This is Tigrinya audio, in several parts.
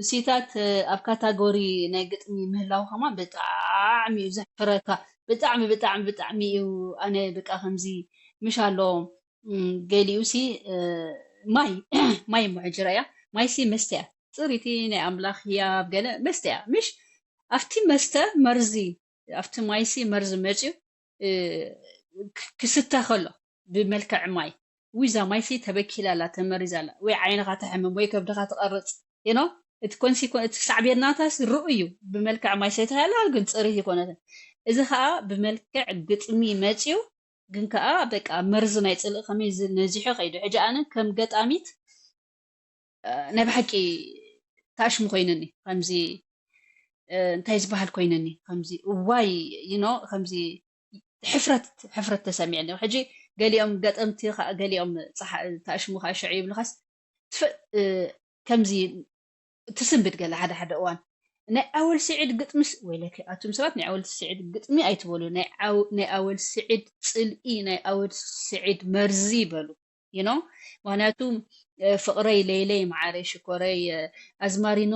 እሲታት ኣብ ካታጎሪ ናይ ግጥሚ ምህላው ከማ ብጣዕሚ እዩ ዘሕፍረካ። ብጣዕሚ ብጣዕሚ ብጣዕሚ እዩ። ኣነ በቃ ከምዚ ምሽ ኣሎ ገሊኡ ሲ ማይ ማይ እሞ ሕጂ ረያ ማይ ሲ መስተ እያ፣ ፅሪቲ ናይ ኣምላኽ ህያብ ገለ መስተ እያ። ምሽ ኣብቲ መስተ መርዚ ኣብቲ ማይሲ መርዚ መፅዩ ክስተ ከሎ ብመልክዕ ማይ፣ ውይ እዛ ማይሲ ተበኪላ ኣላ፣ ተመሪዛ ኣላ፣ ወይ ዓይንኻ ተሕምም ወይ ከብድኻ ትቐርፅ። ኖ እቲ ኮንሲኮ እቲ ሳዕቤናታስ ርኡ እዩ። ብመልክዕ ማይ ሰይተላ ግን ፅሪት ይኮነትን። እዚ ከዓ ብመልክዕ ግጥሚ መፅዩ ግን ከዓ በቃ መርዚ ናይ ፅልኢ ከመይ ነዚሑ ከይዱ። ሕጂ ኣነ ከም ገጣሚት ናይ ብሓቂ ታሽሙ ኮይነኒ ከምዚ እንታይ ዝበሃል ኮይነኒ ከምዚ እዋይ ይኖ ከምዚ ሕፍረት ሕፍረት ተሰሚዐኒ። ሕጂ ገሊኦም ገጠምቲ ገሊኦም ታሽሙ ከዓ ሽዑ ይብልካስ ከምዚ ትስንብድ ገለ ሓደ ሓደ እዋን ናይ ኣወል ስዒድ ግጥምስ ወይለኪ ኣቱም ሰባት ናይ ኣወል ስዒድ ግጥሚ ኣይትበሉ ናይ ኣወል ስዒድ ፅልኢ ናይ ኣወል ስዒድ መርዚ ይበሉ። you know ምክንያቱ ፍቕረይ ለይለይ መዓረይ ሽኮረይ ኣዝማሪኖ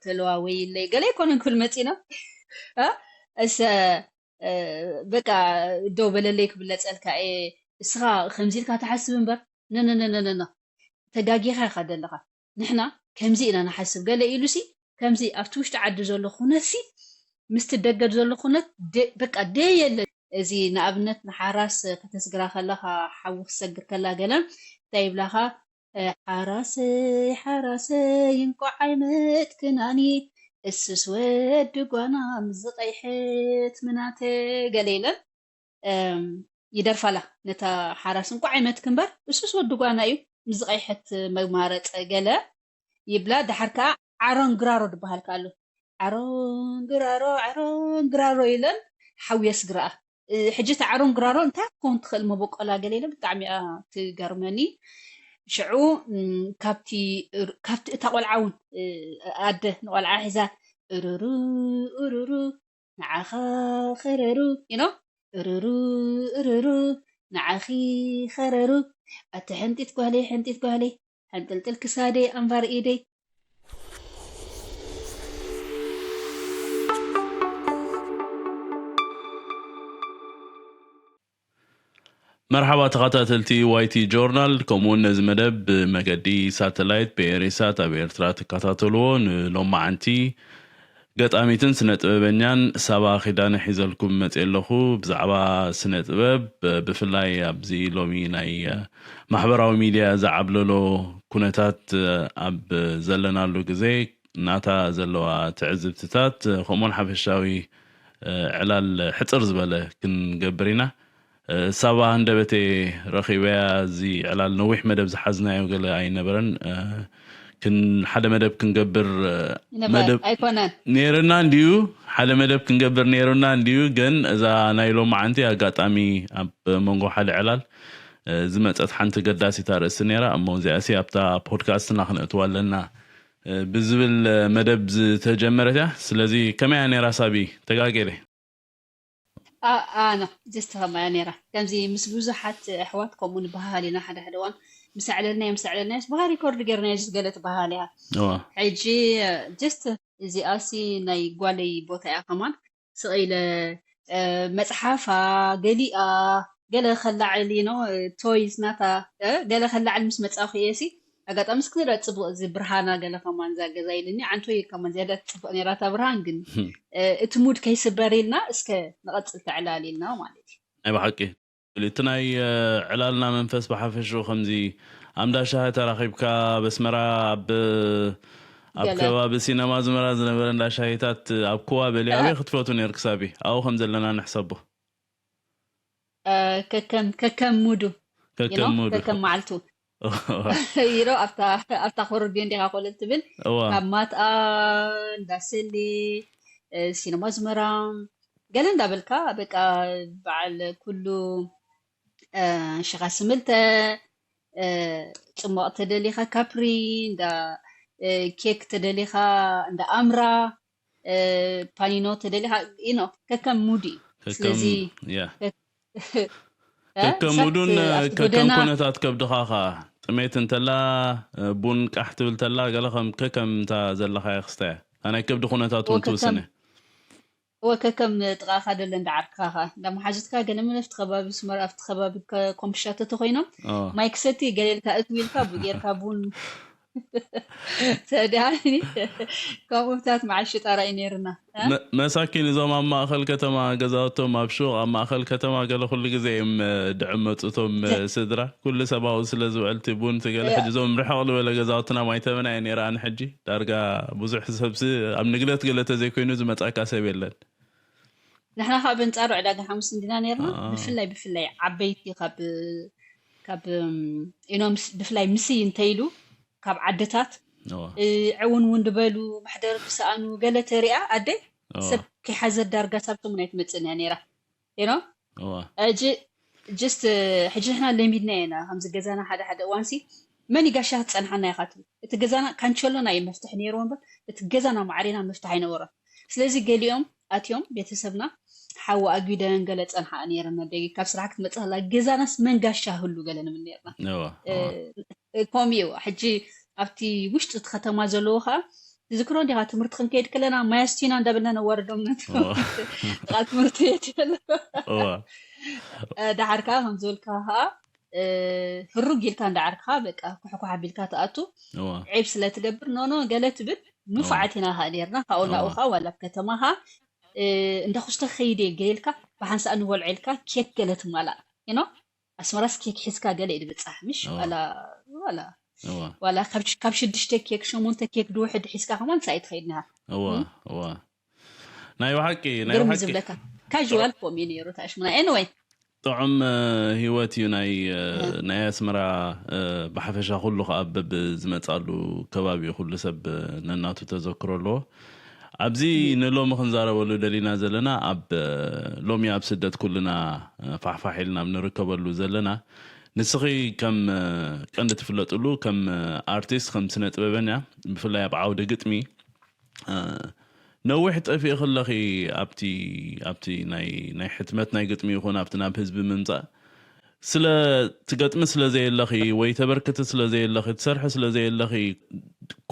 ተለዋወይለይ ገለ ኣይኮነን ክብል መፂና እሰ በቃ ደው በለለይ ክብለፀልካ እየ። እስኻ ከምዚ ኢልካ ትሓስብ እምበር ነነነነነነ ተጋጊኻ ኢኻ ዘለኻ። ንሕና ከምዚ ኢና ንሓስብ ገለ ኢሉሲ ከምዚ ኣብቲ ውሽጢ ዓዲ ዘሎ ኩነትሲ ምስቲ ደገ ዘሎ ኩነት በቃ ደየለ። እዚ ንኣብነት ንሓራስ ከተስግራ ከለኻ ሓዊ ክሰግር ከላ ገለ እንታይ ይብላኻ? ሓራሰይ ሓራሰይ እንቋዕ ኣይመትክናኒ እስስ ወዲ ጓና ምዝቐይሐት ምናተ ገለ ኢለን ይደርፋላ ነታ ሓራስ እንቋዕ ይመትክ እምበር እሱስ ወዲ ጓና እዩ ምዝቐይሐት መማረፀ ገለ ይብላ። ድሓር ከዓ ዓሮን ግራሮ ዝበሃል ከ ኣሎ። ዓሮን ግራሮ ዓሮን ግራሮ ኢለን ሓዊ የስግርኣ። ሕጂ እቲ ዓሮን ግራሮ እንታይ ክኸውን ትኽእል መበቆላ ገለ ኢለ ብጣዕሚ እያ ትገርመኒ። ሽዑ ካብቲ ካብቲ እታ ቆልዓ እውን ኣደ ንቆልዓ ሒዛ እሩሩ እሩሩ ንዓኻ ኸረሩ you know እርሩ እርሩ ንዓኺ ኸረሩ ኣቲ ሕንጢት ጓለይ ሕንጢት ጓለይ ሕንጥልጥል ክሳደይ ኣንባር ኢደይ። መርሓባ ተኸታተልቲ ዋይቲ ጆርናል፣ ከምኡውን ነዚ መደብ ብመገዲ ሳተላይት ብኤሪሳት ኣብ ኤርትራ ትከታተልዎ። ንሎማዓንቲ ገጣሚትን ስነ ጥበበኛን ሳባ ኪዳነ ሒዘልኩም መፅየ ኣለኹ። ብዛዕባ ስነ ጥበብ ብፍላይ ኣብዚ ሎሚ ናይ ማሕበራዊ ሚድያ ዝዓብለሎ ኩነታት ኣብ ዘለናሉ ግዜ ናታ ዘለዋ ትዕዝብትታት ከምኡውን ሓፈሻዊ ዕላል ሕፅር ዝበለ ክንገብር ኢና። ሳባ ሃንደበተይ ረኺበያ እዚ ዕላል ነዊሕ መደብ ዝሓዝናዮ ገለ ኣይነበረን። ክን ሓደ መደብ ክንገብር ይነበር መደብ ኣይኮነን ነይርና እንዲዩ ሓደ መደብ ክንገብር ነይሩና እንዲዩ ግን እዛ ናይ ሎማዓንቲ ኣጋጣሚ ኣብ መንጎ ሓደ ዕላል ዝመፀት ሓንቲ ገዳሲት ኣርእስቲ ነይራ እሞ እዚኣሲ ኣብታ ፖድካስትና ክነእትዋ ኣለና ብዝብል መደብ ዝተጀመረት እያ። ስለዚ ከመይ እያ ነይራ ሳቢ? ተጋጌለ ኣነ ጀስት ከማያ ነይራ ከምዚ ምስ ብዙሓት ኣሕዋት ከምኡ ንበሃል ኢና ሓደ ሓደ እዋን ምስ ኣዕለልናዮ ምስ ኣዕለልናዮ ብሃ ሪኮርድ ጌርናዮ ጀስት ገለ ትበሃል እያ ሕጂ ጀስት እዚኣሲ ናይ ጓለይ ቦታ እያ ከማን ስቕ ኢለ መፅሓፋ ገሊኣ ገለ ከላዕል ዩ ቶይስ ናታ ገለ ከላዕል ምስ መፃኹ እየ ሲ ኣጋጣሚ እስኪ ንርኣ ፅቡቕ እዚ ብርሃና ገለ ከማን እዛ ገዛ ኢልኒ ዓንቶ እዩ ከማን ዝያዳ ትፅብቕ ነይራ እታ ብርሃን ግን እቲ ሙድ ከይስበር ኢልና እስከ ንቐፅል ተዕላል ኢልና ማለት እዩ ናይ ብሓቂ እቲ ናይ ዕላልና መንፈስ ብሓፈሽኡ ከምዚ ኣብ እንዳ ሻሂ ተራኺብካ ኣብ ኣስመራ ኣብ ኣብ ገለ ከባቢ ሲነማ ዝመራ ዝነበረ እንዳ ሻሂታት ኣብ ኩዋ በሊ ኣበይ ክትፈቱ ነይርክ ሳቢ ኣብኡ ከም ዘለና ንሕሰቦ ከከም ከከም ሙዱ you know? ከከም ሙዱ ከከም መዓልቱ ይሮ ኣብታ ኣብታ ኮረድዮ እንዲኻ ኮለል ትብል እዋ ካብ ማትኣ እንዳሰሊ ሲነማ ዝመራ ገለ እንዳበልካ በቃ በዓል ኩሉ ሽኻ ስምልተ ፅሟቕ ተደሊኻ ካፕሪ እንዳ ኬክ ተደሊኻ እንዳ ኣምራ ፓኒኖ ተደሊኻ ኢኖ ከከም ሙድ እዩ ስለዚ ከከም ያ ከከም ውዱን ከከም ኩነታት ከብድኻ ኸዓ ጥሜት እንተላ ቡን ቃሕ ትብል ተላ ገለ ከም ከከም እንታ ዘለኻዮ ክስተ ኣናይ ከብዲ ኩነታት እውን ትውስነ። እወ ከከም ጥቓኻ ደለ እንዳ ዓርክኻ ኸዓ እንዳ መሓዙትካ ገለ ምን ኣብቲ ከባቢ ስመር ኣብቲ ከባቢ ኮምሽሻ ተተኾይኖም ማይ ክሰቲ ገሌልካ እትው ኢልካ ቡ ጌርካ ቡን ተዳኒ ከምኡታት መዓሽ ጣራይ ነይርና። መሳኪን እዞም ኣብ ማእኸል ከተማ ገዛውቶም ኣብ ሹቕ ኣብ ማእኸል ከተማ ገለ ኩሉ ግዜ እዮም ድዕመፁ እቶም ስድራ ኩሉ ሰባዊ ስለ ዝውዕልቲ ቡን ትገለ ሕጂ እዞም ርሕቕ ዝበለ ገዛውትና ማይተመና እየ ነይረ ኣነ ሕጂ ዳርጋ ብዙሕ ሰብሲ ኣብ ንግለት ገለ ተዘይኮይኑ ዝመፃካ ሰብ የለን። ንሕና ካብ በንጻሩ ዕዳጋ ሓሙስ እንዲና ነርና። ብፍላይ ብፍላይ ዓበይቲ ካብ ካብ ኢኖም ብፍላይ ምስይ እንተይሉ ካብ ዓድታት ዕውን እውን ድበሉ መሕደር ክሰኣኑ ገለ ተሪኣ ኣደ ሰብ ከይሓዘት ዳርጋ ሳብ ሰሙን ኣይትመጽእን እያ ነይራ። ኖ ጅስት ሕጂ ንሕና ለሚድና ኢና ከምዚ ገዛና ሓደ ሓደ እዋንሲ መን ይጋሻ ክፀንሓና ኢኻ ትብል። እቲ ገዛና ካንቸሎና እዩ መፍትሒ ነይርዎ እምበር እቲ ገዛና ማዕሬና መፍትሒ ኣይነበሮን። ስለዚ ገሊኦም ኣትዮም ቤተሰብና ሓዊ ኣጒደን ገለ ፀንሓ ነይረን ኣደጊ ካብ ስራሕ ክትመፅእ ከላ ገዛናስ መን ጋሻ ህሉ ገለ ንብል ነይርና። ከምኡ እዩ ሕጂ ኣብቲ ውሽጢ እቲ ከተማ ዘለዉ ከዓ ትዝክሮ እንዲኻ ትምህርቲ ክንከይድ ከለና ማያስቲና እንዳበልና ነዋርዶም ነቶም ጥቓ ትምህርቲ ቤት ይበለ ዳሓር ከዓ ከም ዝበልካ ከዓ ህሩግ ኢልካ እንዳዓርካ በቃ ኩሕኩሕ ኣቢልካ ትኣቱ ዒብ ስለ ትገብር ኖኖ ገለ ትብል ንፉዓት ኢና ከዓ ነርና ካብኡ ናብኡ ከዓ ዋላ ኣብ ከተማ ከዓ እንዳ ኩስተ ክኸይድ እየ ገይልካ ብሓንሳእ ንበልዖ ኢልካ ኬክ ገለ ትማላእ ኖ ኣስመራስ ኬክ ሒዝካ ገለ እዩ ድብፃሕ ምሽ ዋላ ዋላ ዋላ ካብ ሽዱሽተ ኬክ ሸሞንተ ኬክ ድውሕድ ሒዝካ ከማን ሳይ ትኸይድ ንሃ እዋ እዋ ናይ ብሓቂ ናይ ብሓቂ ዝብለካ ካዥዋል ኮም እዩ ነይሩ ታሽሙና ኤንወይ ጥዑም ህይወት እዩ ናይ ናይ ኣስመራ ብሓፈሻ ኩሉ ከዓ በብ ዝመፃሉ ከባቢ ኩሉ ሰብ ነናቱ ተዘክሮ ኣለዎ ኣብዚ ንሎሚ ክንዛረበሉ ደሊና ዘለና ኣብ ሎሚ ኣብ ስደት ኩልና ፋሕፋሕ ኢልና ኣብ ንርከበሉ ዘለና ንስኺ ከም ቀንዲ ትፍለጥሉ ከም ኣርቲስት ከም ስነ ጥበበኛ ብፍላይ ኣብ ዓውዲ ግጥሚ ነዊሕ ጠፊእኺ ኣለኺ ኣብቲ ኣብቲ ናይ ናይ ሕትመት ናይ ግጥሚ ይኹን ኣብቲ ናብ ህዝቢ ምምፃእ ስለ ትገጥሚ ስለ ዘየለኺ ወይ ተበርክቲ ስለ ዘየለኺ ትሰርሒ ስለ ዘየለኺ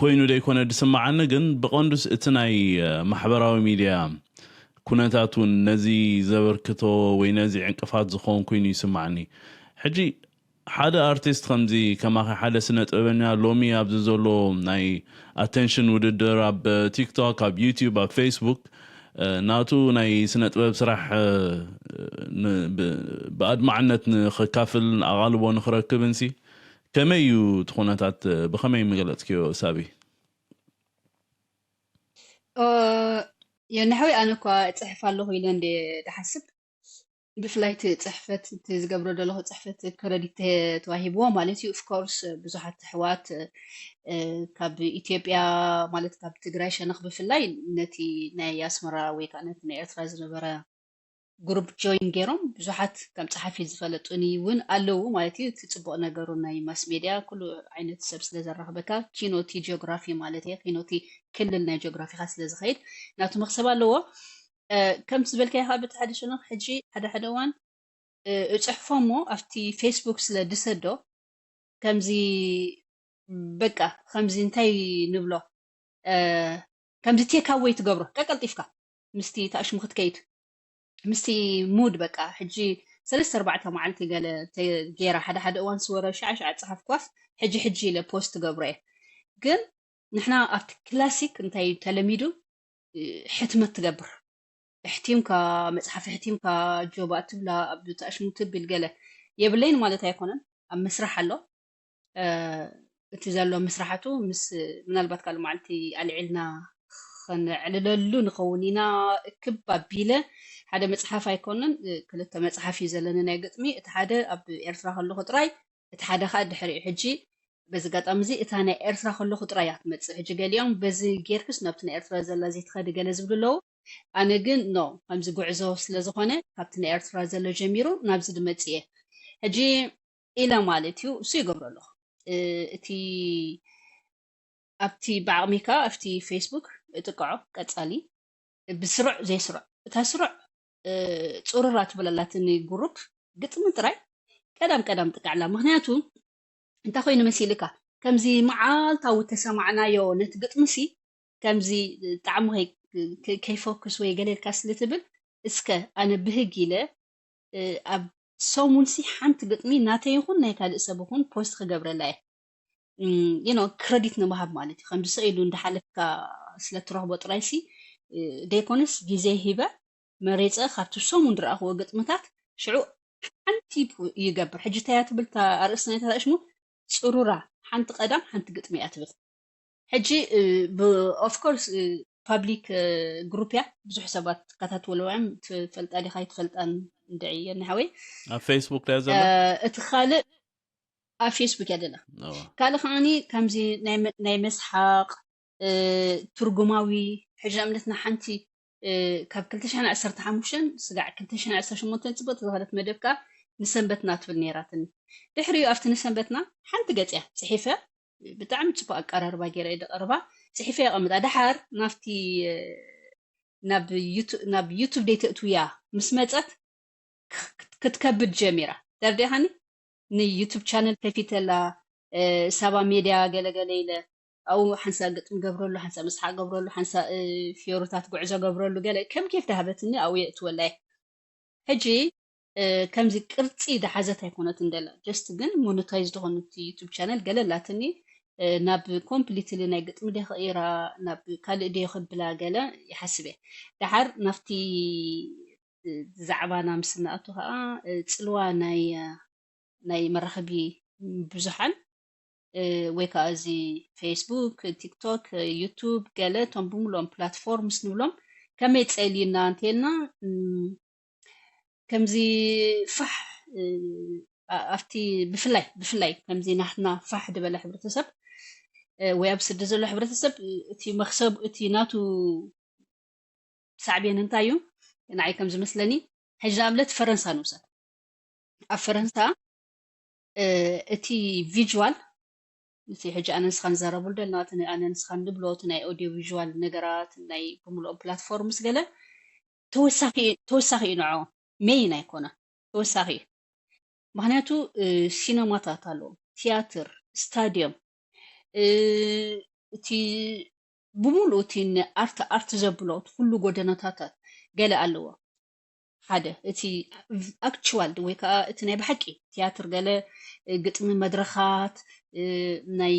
ኮይኑ ደይኮነ ድስምዓኒ ግን ብቐንዱስ እቲ ናይ ማሕበራዊ ሚድያ ኩነታት እውን ነዚ ዘበርክቶ ወይ ነዚ ዕንቅፋት ዝኸውን ኮይኑ ይስምዓኒ ሕጂ ሓደ ኣርቲስት ከምዚ ከማኺ ሓደ ስነ ጥበበኛ ሎሚ ኣብዚ ዘሎ ናይ ኣቴንሽን ውድድር ኣብ ቲክቶክ ኣብ ዩቲዩብ ኣብ ፌስቡክ ናቱ ናይ ስነ ጥበብ ስራሕ ብኣድማዕነት ንኸካፍል ኣቓልቦ ንኽረክብን ሲ ከመይ እዩ እቲ ኩነታት ብኸመይ ምገለፅክዮ ሳቢ የንሕወይ ኣነ እኳ እፅሕፍ ኣለኹ ኢለ እንደ ድሓስብ ብፍላይ እቲ ፅሕፈት እቲ ዝገብሮ ዘለኹ ፅሕፈት ክረዲት ተዋሂብዎ ማለት እዩ ኦፍኮርስ ብዙሓት ኣሕዋት ካብ ኢትዮጵያ ማለት ካብ ትግራይ ሸነኽ ብፍላይ ነቲ ናይ ኣስመራ ወይ ከዓ ነቲ ናይ ኤርትራ ዝነበረ ግሩፕ ጆይን ገይሮም ብዙሓት ከም ፀሓፊ ዝፈለጡኒ እውን ኣለዉ ማለት እዩ እቲ ፅቡቅ ነገሩ ናይ ማስ ሜድያ ኩሉ ዓይነት ሰብ ስለ ዘራኽበካ ኪኖቲ ጂኦግራፊ ማለት እየ ኪኖቲ ክልል ናይ ጂኦግራፊካ ስለ ዝኸይድ ናቱ መክሰብ ኣለዎ ከም ዝበልካዮ ከዓ በቲ ሓደ ሸነኽ ሕጂ ሓደ ሓደ እዋን እፅሕፎ እሞ ኣብቲ ፌስቡክ ስለ ድሰዶ ከምዚ በቃ ከምዚ እንታይ ንብሎ ከምዚ ቴካወይ ትገብሮ ቀቀልጢፍካ ምስቲ ታሽሙ ክትከይድ ምስቲ ሙድ በቃ ሕጂ ሰለስተ ኣርባዕተ መዓልቲ ገለ ገይራ ሓደ ሓደ እዋን ስወረ ሻዕ ሻዕ ፀሓፍኳስ ሕጂ ሕጂ ኢለ ፖስት ትገብሮ እየ ግን ንሕና ኣብቲ ክላሲክ እንታይ ተለሚዱ ሕትመት ትገብር እሕቲምካ መፅሓፍ እሕቲምካ ጆባ ትብላ ኣብ ተኣሽሙ ትብል ገለ የብለይን ማለት ኣይኮነን ኣብ ምስራሕ ኣሎ እቲ ዘሎ ምስራሓቱ ምስ ምናልባት ካልእ መዓልቲ ኣልዒልና ከነዕልለሉ ንኸውን ኢና እክብ ኣቢለ ሓደ መፅሓፍ ኣይኮነን ክልተ መፅሓፍ እዩ ዘለኒ ናይ ግጥሚ እቲ ሓደ ኣብ ኤርትራ ከለኹ ጥራይ እቲ ሓደ ከዓ ድሕሪኡ ሕጂ በዚ ኣጋጣሚ እዚ እታ ናይ ኤርትራ ከለኹ ጥራይ እያ ትመፅእ ሕጂ ገሊኦም በዚ ጌርክስ ናብቲ ናይ ኤርትራ ዘላ ዘይትኸዲ ገለ ዝብሉ ኣለዉ ኣነ ግን ኖ ከምዚ ጉዕዞ ስለ ዝኾነ ካብቲ ናይ ኤርትራ ዘሎ ጀሚሩ ናብዚ ድመፅእ እየ ሕጂ ኢለ ማለት እዩ እሱ ይገብሮ ኣለኹ እቲ ኣብቲ ብዓቕሚካ ኣብቲ ፌስቡክ እጥቅዖ ቀፃሊ ብስሩዕ ዘይስሩዕ እታ ስሩዕ ፅሩራ ትብል ኣላትኒ ጉሩፕ ግጥሚ ጥራይ ቀዳም ቀዳም ጥቃዕላ። ምክንያቱ እንታይ ኮይኑ መሲልካ፣ ከምዚ መዓልታዊ ተሰማዕናዮ ነቲ ግጥምሲ ከምዚ ጣዕሙ ከይ- ከይ- ከይፈኩስ ወይ ገለ ኢልካ ስለ ትብል፣ እስከ ኣነ ብህግ ኢለ እ፣ ኣብ ሰሙንሲ ሓንቲ ግጥሚ ናተይ ይኹን ናይ ካልእ ሰብ ይኹን ፖስት ክገብረላ እየ። ዩ ኖ ክረዲት ንምሃብ ማለት እዩ። ከምዚ ስቕ ኢሉ እንዳሓለፍካ ስለ ትረኽቦ ጥራይሲ እ፣ ደይኮነስ ግዜ ሂበ መሬፀ ካብቲ ሰሙን ዝረኣኽዎ ግጥምታት ሽዑ ሓንቲ ይገብር። ሕጂ እንታይ እያ ትብል እታ ኣርእስቲ ናይታ ሽሙ? ፅሩራ። ሓንቲ ቀዳም ሓንቲ ግጥሚ እያ ትብል። ሕጂ ኦፍኮርስ ፓብሊክ ግሩፕ እያ፣ ብዙሕ ሰባት ትከታተልዋ እዮም። ትፈልጣ ዲኻ ኣይትፈልጣን እንድዒ የኒ ሓወይ። ኣብ ፌስቡክ ድያ ዘላ? እቲ ካልእ ኣብ ፌስቡክ እያ ዘላ። እዋ። ካልእ ከዓኒ ከምዚ ናይ መ- ናይ መስሓቕ እ፣ ትርጉማዊ። ሕጂ ንኣብነትና ሓንቲ እ፣ ካብ ክልተ ሽሕን ዓሰርተ ሓሙሽተን ስጋዕ ክልተ ሽሕን ዓሰርተ ሸሞንተን ፅቡቅ ተዘኸረት መደብ ከዓ ንሰንበትና ትብል ነይራትኒ። ድሕሪኡ ኣብቲ ንሰንበትና ሓንቲ ገፅ እያ ፅሒፈ፣ ብጣዕሚ ፅቡቅ ኣቀራርባ ገይረ እየ ደቀርባ ፅሒፈ የቐምጣ። ደሓር ናብቲ እ፣ ናብ ዩቱ- ናብ ዩቱብ ደይተእትውያ ምስ መፀት ክትከብድ ጀሚራ። ተርዲኻኒ? ንዩቱብ ቻነል ከፊተላ እ፣ ሳባ ሜድያ ገለገለ ኢለ ኣብኡ ሓንሳ ግጥሚ ገብረሉ፣ ሓንሳ መስሓቅ ገብረሉ፣ ሓንሳ እ፣ ፊዮሩታት ጉዕዞ ገብረሉ ገለ ከም ኬፍ ዳሃበትኒ ኣብኡ የእትወላ እየ። ሕጂ እ፣ ከምዚ ቅርጺ ዳሓዘት ኣይኮነትን ደላ፣ ጀስት ግን ሞኖታይዝ ዝኾነት ዩቱብ ቻነል ገለ ኣላትኒ እ፣ ናብ ኮምፕሊትሊ ናይ ግጥሚ ደ ክቕይራ ናብ ካልእ ደ ክብላ ገለ ይሓስብ እየ። ደሓር ናብቲ እ፣ ዛዕባና ምስ ንኣቱ ከዓ እ፣ ጽልዋ ናይ እ፣ ናይ መራኸቢ ብዙሓን እ፣ ወይ ከዓ እዚ ፌስቡክ፣ ቲክቶክ፣ ዩቱብ ገለ እቶም ብምልኦም ፕላትፎርምስ ንብሎም ከመይ ጸልዩና እንተልና እም፣ ከምዚ ፋሕ እ፣ ኣ- ኣብቲ ብፍላይ ብፍላይ ከምዚ ናትና ፋሕ ዝበለ ሕብረተሰብ እ፣ ወይ ኣብ ስዲ ዘሎ ሕብረተሰብ እ፣ እቲ መክሰብ እቲ ናቱ ሳዕቤን እንታይ እዩ? ንዓይ ከም ዝመስለኒ ሕጂ ንኣብነት ፈረንሳ ንውሰድ። ኣብ ፈረንሳ እ፣ እቲ ቪዥዋል እቲ ሕጂ ኣነ ንስኻ ንዛረበሉ ዘለና እቲ ኣነ ንስኻ ንብሎ እቲ ናይ ኦዲዮ ቪዥዋል ነገራት ናይ ብምልኦም ፕላትፎርምስ ገለ ተወሳኺ ተወሳኺ እዩ ንዖ ሜይን ኣይኮነ ተወሳኺ እዩ። ምክንያቱ እ፣ ሲነማታት ኣለዎም፣ ቲያትር፣ ስታዲዮም እ፣ እቲ ብምሉኡ እቲ ንኣርት ኣርት ዘብሎ እቲ ኩሉ ጎደናታታት ገለ ኣለዎ። ሓደ እቲ ኣክቹዋል ወይ ከዓ እቲ ናይ ብሓቂ ቲያትር ገለ እ፣ ግጥሚ መድረኻት እ፣ ናይ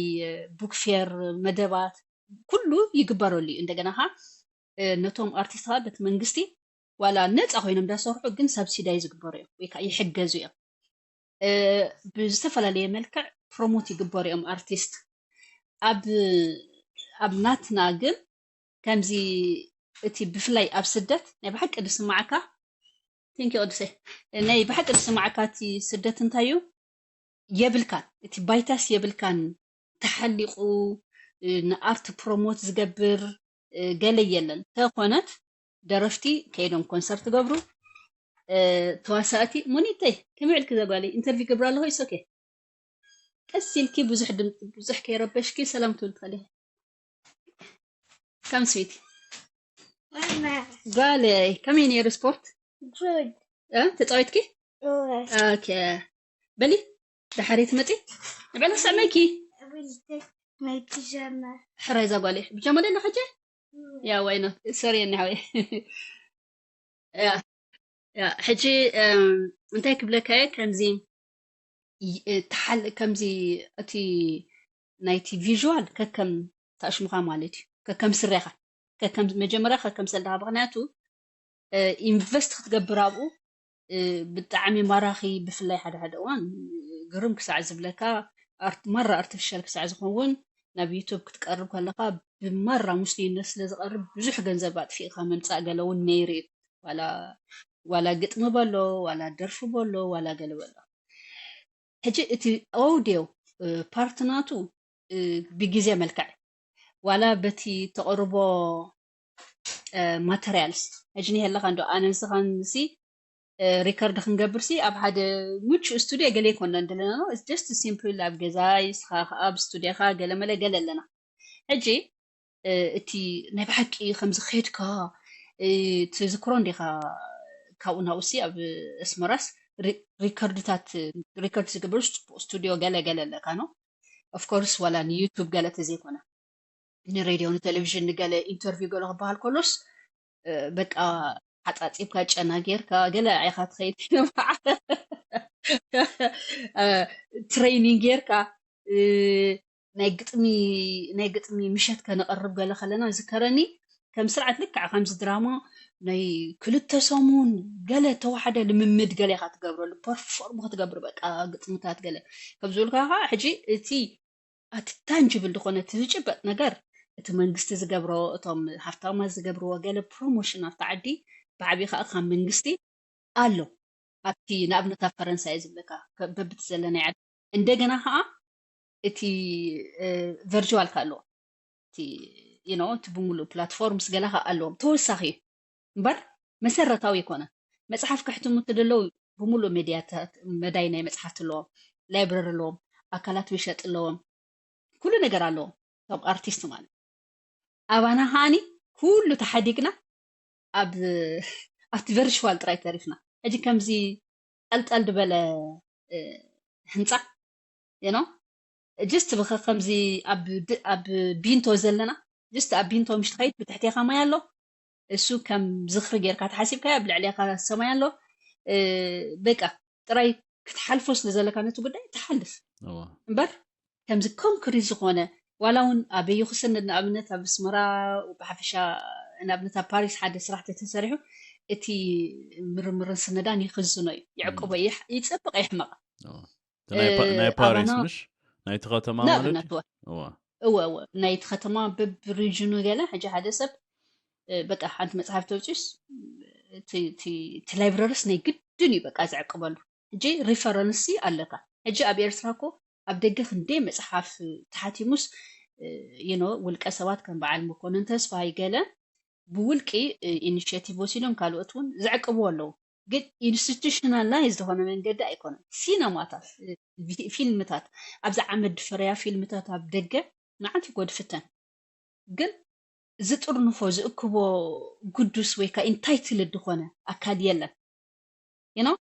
ቡክ ፌር መደባት ኩሉ ይግበረሉ እዩ። እንደገና ኻ እ፣ ነቶም ኣርቲስት ኻ በቲ መንግስቲ ዋላ ነፃ ኮይኖም እንዳሰርሑ ግን ሰብሲዳይ ዝግበሩ እዮም ወይ ከዓ ይሕገዙ እዮም። እ፣ ብዝተፈላለየ መልክዕ ፕሮሞት ይግበሩ እዮም ኣርቲስት። ኣብ ኣብ ናትና ግን ከምዚ እቲ ብፍላይ ኣብ ስደት ናይ ብሓቂ ዝስማዓካ ቴንኪ ቅዱሰ ናይ ብሓቂ ዝስማዓካ እቲ ስደት እንታይ እዩ የብልካን፣ እቲ ባይታስ የብልካን። ተሓሊቑ እ፣ ንኣርት ፕሮሞት ዝገብር እ፣ ገለ የለን። ተኾነት ደረፍቲ ከይዶም ኮንሰርት ገብሩ እ፣ ተዋሳእቲ ሞኒተይ ከመይ ዕልኪ ዘጓለይ ኢንተርቪው ገብር ኣለኹ ይሶኬ ቀስ ኢልኪ ብዙሕ ድምፂ ብዙሕ ከይረበሽኪ ሰላም ትብል ትኽእሊ። ከም ስዊት ጓለይ ከመይ ነይሩ ስፖርት Good. እ? ተፃዊትኪ? Good. ኦኬ በሊ ድሓሪ ትመፂ ንበላ ሰመይኪ My pajama. ሕራይ እዛ ጓለይ ብጃማ ደሎ ሕጂ ያ ዋይኖ ሶሪ ኒ ሓወይ ያ ያ ሕጂ እም፣ እንታይ ክብለካ እየ ከምዚ ይ- እ፣ ተሓል ከምዚ እቲ ናይቲ ቪዥዋል ከከም ታሽሙኻ ማለት እዩ ከከም ስረኻ ከከም መጀመርያ ከከም ሰልዳኻ ምክንያቱ እ፣ ኢንቨስት ክትገብር ኣብኡ እ፣ ብጣዕሚ ማራኺ ብፍላይ ሓደ ሓደ እዋን እ፣ ግርም ክሳዕ ዝብለካ ኣርት- ማራ ኣርቲፊሻል ክሳዕ ዝኸውን ናብ ዩቱብ ክትቀርብ ከለካ ብማራ ሙስሊምነት ስለ ዝቐርብ ብዙሕ ገንዘብ ኣጥፊእካ ምምፃእ ገለ እውን ነይሩ እዩ ዋላ ዋላ ግጥሚ በሎ ዋላ ደርፊ በሎ ዋላ ገለ በሎ ሕጂ እቲ ኦውድዮ እ፣ ፓርት ናቱ እ፣ ብግዜ መልክዕ ዋላ በቲ ተቕርቦ እ፣ ማተርያልስ ሕጂ ንሄለካ እንዶ ኣነ ንስኻን ሲ እ፣ ሪከርድ ክንገብር ሲ ኣብ ሓደ ምቹ ስቱዲዮ ገለ ይኮና እንደለና ጀስት ሲምፕል ኣብ ገዛይ ስኻ ኣብ ስቱዲዮካ ገለ መለ ገለ ኣለና ሕጂ እ፣ እቲ ናይ ብሓቂ ከምዚ ከድካ እ፣ ትዝክሮ እንዲኻ ካብኡ ናብኡ ሲ ኣብ ኣስመራስ ሪከርድታት ሪከርድ ዝግበር ስቱዲዮ ገለ ገለ ኣለካ ነው። ኦፍኮርስ ዋላ ንዩቱብ ገለ ተዘይኮነ ንሬድዮ ንቴሌቪዥን ንገለ ኢንተርቪው ገለ ክበሃል ከሎስ በቃ ሓፃፂብካ ጨና ጌርካ ገለ ኢኻ ትኸይድ። ትሬኒንግ ጌርካ ናይ ግጥሚ ናይ ግጥሚ ምሸት ከነቕርብ ገለ ከለና ዝከረኒ ከም ስርዓት ልክዕ ከምዚ ድራማ ናይ ክልተ ሰሙን ገለ ተዋሓደ ልምምድ ገለ ኢኻ ትገብረሉ ፐርፎርም ክትገብር በቃ ግጥምታት ገለ ከም ዝብልካ ከዓ ሕጂ እቲ ኣቲ ታንጅብል ዝኾነ እቲ ዝጭበጥ ነገር እቲ መንግስቲ ዝገብሮ እቶም ሃፍታማት ዝገብርዎ ገለ ፕሮሞሽን ኣብቲ ዓዲ ብዓብዪ ከዓ ካብ መንግስቲ ኣሎ ኣብቲ ንኣብነት ኣብ ፈረንሳ እየ ዝብለካ በብቲ ዘለናይ ዓዲ እንደገና ከዓ እቲ ቨርቹዋል ከ ኣለዎ እቲ you know እቲ ብምሉእ ፕላትፎርምስ ገላ ከ ኣለዎም ተወሳኺ እዩ እምበር መሰረታዊ ኣይኮነን መፅሓፍ ከሕትሙ ትደለው ብምሉእ ሜድያታት መዳይ ናይ መፅሓፍቲ ኣለዎም ላይብረሪ ኣለዎም ኣካላት መሸጢ ኣለዎም ኩሉ ነገር ኣለዎም እቶም ኣርቲስት ማለት ኣባና ከዓኒ ኩሉ ተሓዲግና ኣብ ኣብቲ ቨርቹዋል ጥራይ ተሪፍና ሕጂ ከምዚ ጠልጠል ዝበለ ህንፃ you know just ብኸ ከምዚ ኣብ ድ- ኣብ ቢንቶ ዘለና just ኣብ ቢንቶ ምሽ ትኸይድ ብትሕቴኻ ማይ ኣሎ እሱ ከም ዝኽሪ ጌርካ ተሓሲብካዮ ኣብ ልዕሌኻ ሰማይ ኣሎ በቃ ጥራይ ክትሓልፎ ስለ ዘለካ ነቲ ጉዳይ ትሓልፍ እዋ እምበር ከምዚ ኮንክሪት ዝኾነ ዋላ እውን ኣበይ ክስንድ ንኣብነት ኣብ ኣስመራ ብሓፈሻ ንኣብነት ኣብ ፓሪስ ሓደ ስራሕ ተተሰሪሑ እቲ ምርምርን ስነዳን ይኽዝኖ እዩ ይዕቅቦ እዩ ይሕ- ይፀብቕ ይሕመቕ እዋ። እቲ ናይ ፓ- ናይ ፓሪስ ኣባና- ምሽ ናይቲ ከተማ ማለት ንኣብነት እዩ? እወ እዋ እወ እወ ናይቲ ከተማ በብሪጅኑ ገለ ሕጂ ሓደ ሰብ እ፣ በቃ ሓንቲ መፅሓፍ ተውፅስ እቲ ላይብረሪስ ናይ ግድን እዩ በቃ ዝዕቅበሉ ሕጂ ሪፈረንሲ ኣለካ ሕጂ ኣብ ኤርትራ እኮ ኣብ ደገ ክንደይ መፅሓፍ ተሓቲሙስ you know ውልቀ ሰባት ከም በዓል መኮንን ተስፋይ ገለ ብውልቂ ኢኒሽቲቭ ወሲዶም ካልኦት እውን ዝዕቅብዎ ኣለዉ ግን ኢንስቲቱሽናላይዝ ዝኾነ መንገዲ ኣይኮነን ሲነማታት ፊልምታት ኣብዚ ዓመት ድፈረያ ፊልምታት ኣብ ደገ ንዓት ይጎድፍተን ግን ዝጥርንፎ ዝእክቦ ግዱስ ወይ ከዓ ኢንታይትልድ ዝኾነ ኣካል የለን you know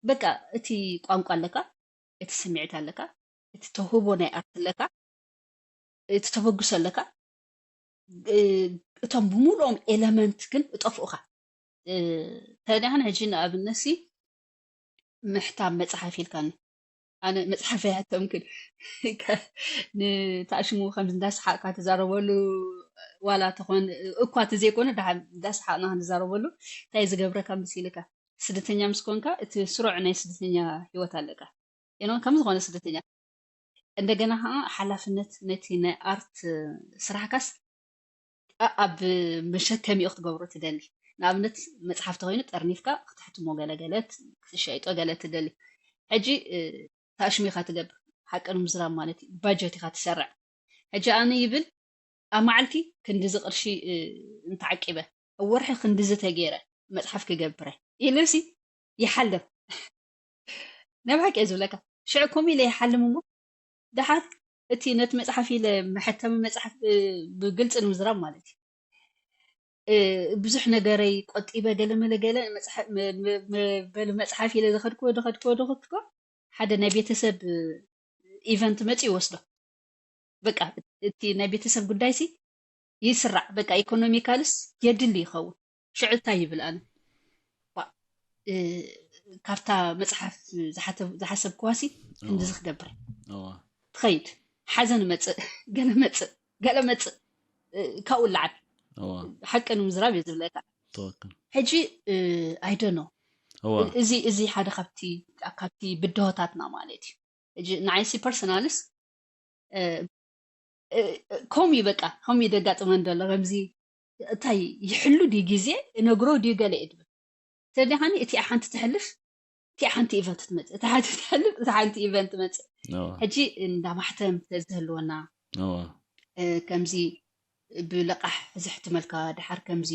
በቃ እቲ ቋንቋ ኣለካ እቲ ስምዒት ኣለካ እቲ ተውህቦ ናይ ኣርት ኣለካ እቲ ተበግሶ ኣለካ እቶም ብምሉኦም ኤለመንት ግን እጠፍኡኻ ተዳህን ሕጂ ንኣብነሲ ምሕታም መፅሓፍ ኢልካኒ ኣነ መፅሓፍ ኣይሓተምክን ንታሽሙ ከምዚ እንዳሰሓቅካ ትዛረበሉ ዋላ ተኾን እኳ እቲ ዘይኮነ ዳሓን እንዳሰሓቅና ክንዛረበሉ እንታይ ዝገብረካ ምስ ኢልካ ስደተኛ ምስ ኮንካ እቲ ስሩዕ ናይ ስደተኛ ሂወት ኣለካ you know ከም ዝኾነ ስደተኛ እንደገና ከዓ ሓላፍነት ነቲ ናይ ኣርት ስራሕካስ ኣብ መሸከሚኡ ክትገብሮ ትደሊ ንኣብነት መፅሓፍ ተኮይኑ ጠርኒፍካ ክትሕትሞ ገለገለት ክትሸይጦ ገለ ትደሊ ሕጂ ታሽሚካ ትገብር ሓቂ ንምዝራብ ማለት እዩ ባጀት ኢካ ትሰርዕ ሕጂ ኣነ ይብል ኣብ መዓልቲ ክንድዚ ቅርሺ እንተዓቂበ ኣብ ወርሒ ክንድዚ ተገይረ መፅሓፍ ክገብረ ኢሉሲ ይሓልም ናይ ብሓቂ እየ ዝብለካ ሽዑ ከምኡ ኢለ ይሓልም እሞ ደሓር እቲ ነቲ መፅሓፍ ኢለ መሐተሚ መፅሓፍ ብግልፂ ንምዝራብ ማለት እዩ ብዙሕ ነገረይ ቆጢበ ገለ መለ ገለ በል መፅሓፍ ኢለ ዝኸድክዎ ዝኸድክዎ ዝኸድክዎ ሓደ ናይ ቤተሰብ ኢቨንት መፂ ይወስዶ በቃ እቲ ናይ ቤተሰብ ጉዳይ ሲ ይስራዕ በቃ ኢኮኖሚካልስ የድሊ ይኸውን ሽዑ እንታይ ይብል ኣነ ካብታ መፅሓፍ ዝሓሰብክዋ ሲ ክንድዚ ክገብር ትኸይድ ሓዘን መፅእ ገለ መፅእ ገለ መፅእ ካብኡ ለዓል ሓቂ ንምዝራብ እየ ዝብለካ ሕጂ ኣይደኖ እዚ እዚ ሓደ ካብቲ ካብቲ ብድሆታትና ማለት እዩ ሕጂ ንዓይሲ ፐርሰናልስ ከምኡ በቃ ከምኡ ደጋጥመን ዘሎ ከምዚ እንታይ ይሕሉ ድዩ ግዜ እነግሮ ድዩ ገለ እድብል ተደኻኒ እቲኣ ሓንቲ ትሕልፍ እቲኣ ሓንቲ ኢቨንት ትመፅእ እታ ሓንቲ ትሕልፍ እታ ሓንቲ ኢቨንት ትመፅእ ሕጂ እንዳ ማሕተም ተዝህልወና ከምዚ ብለቃሕ ዘሕትመልካ ድሓር ከምዚ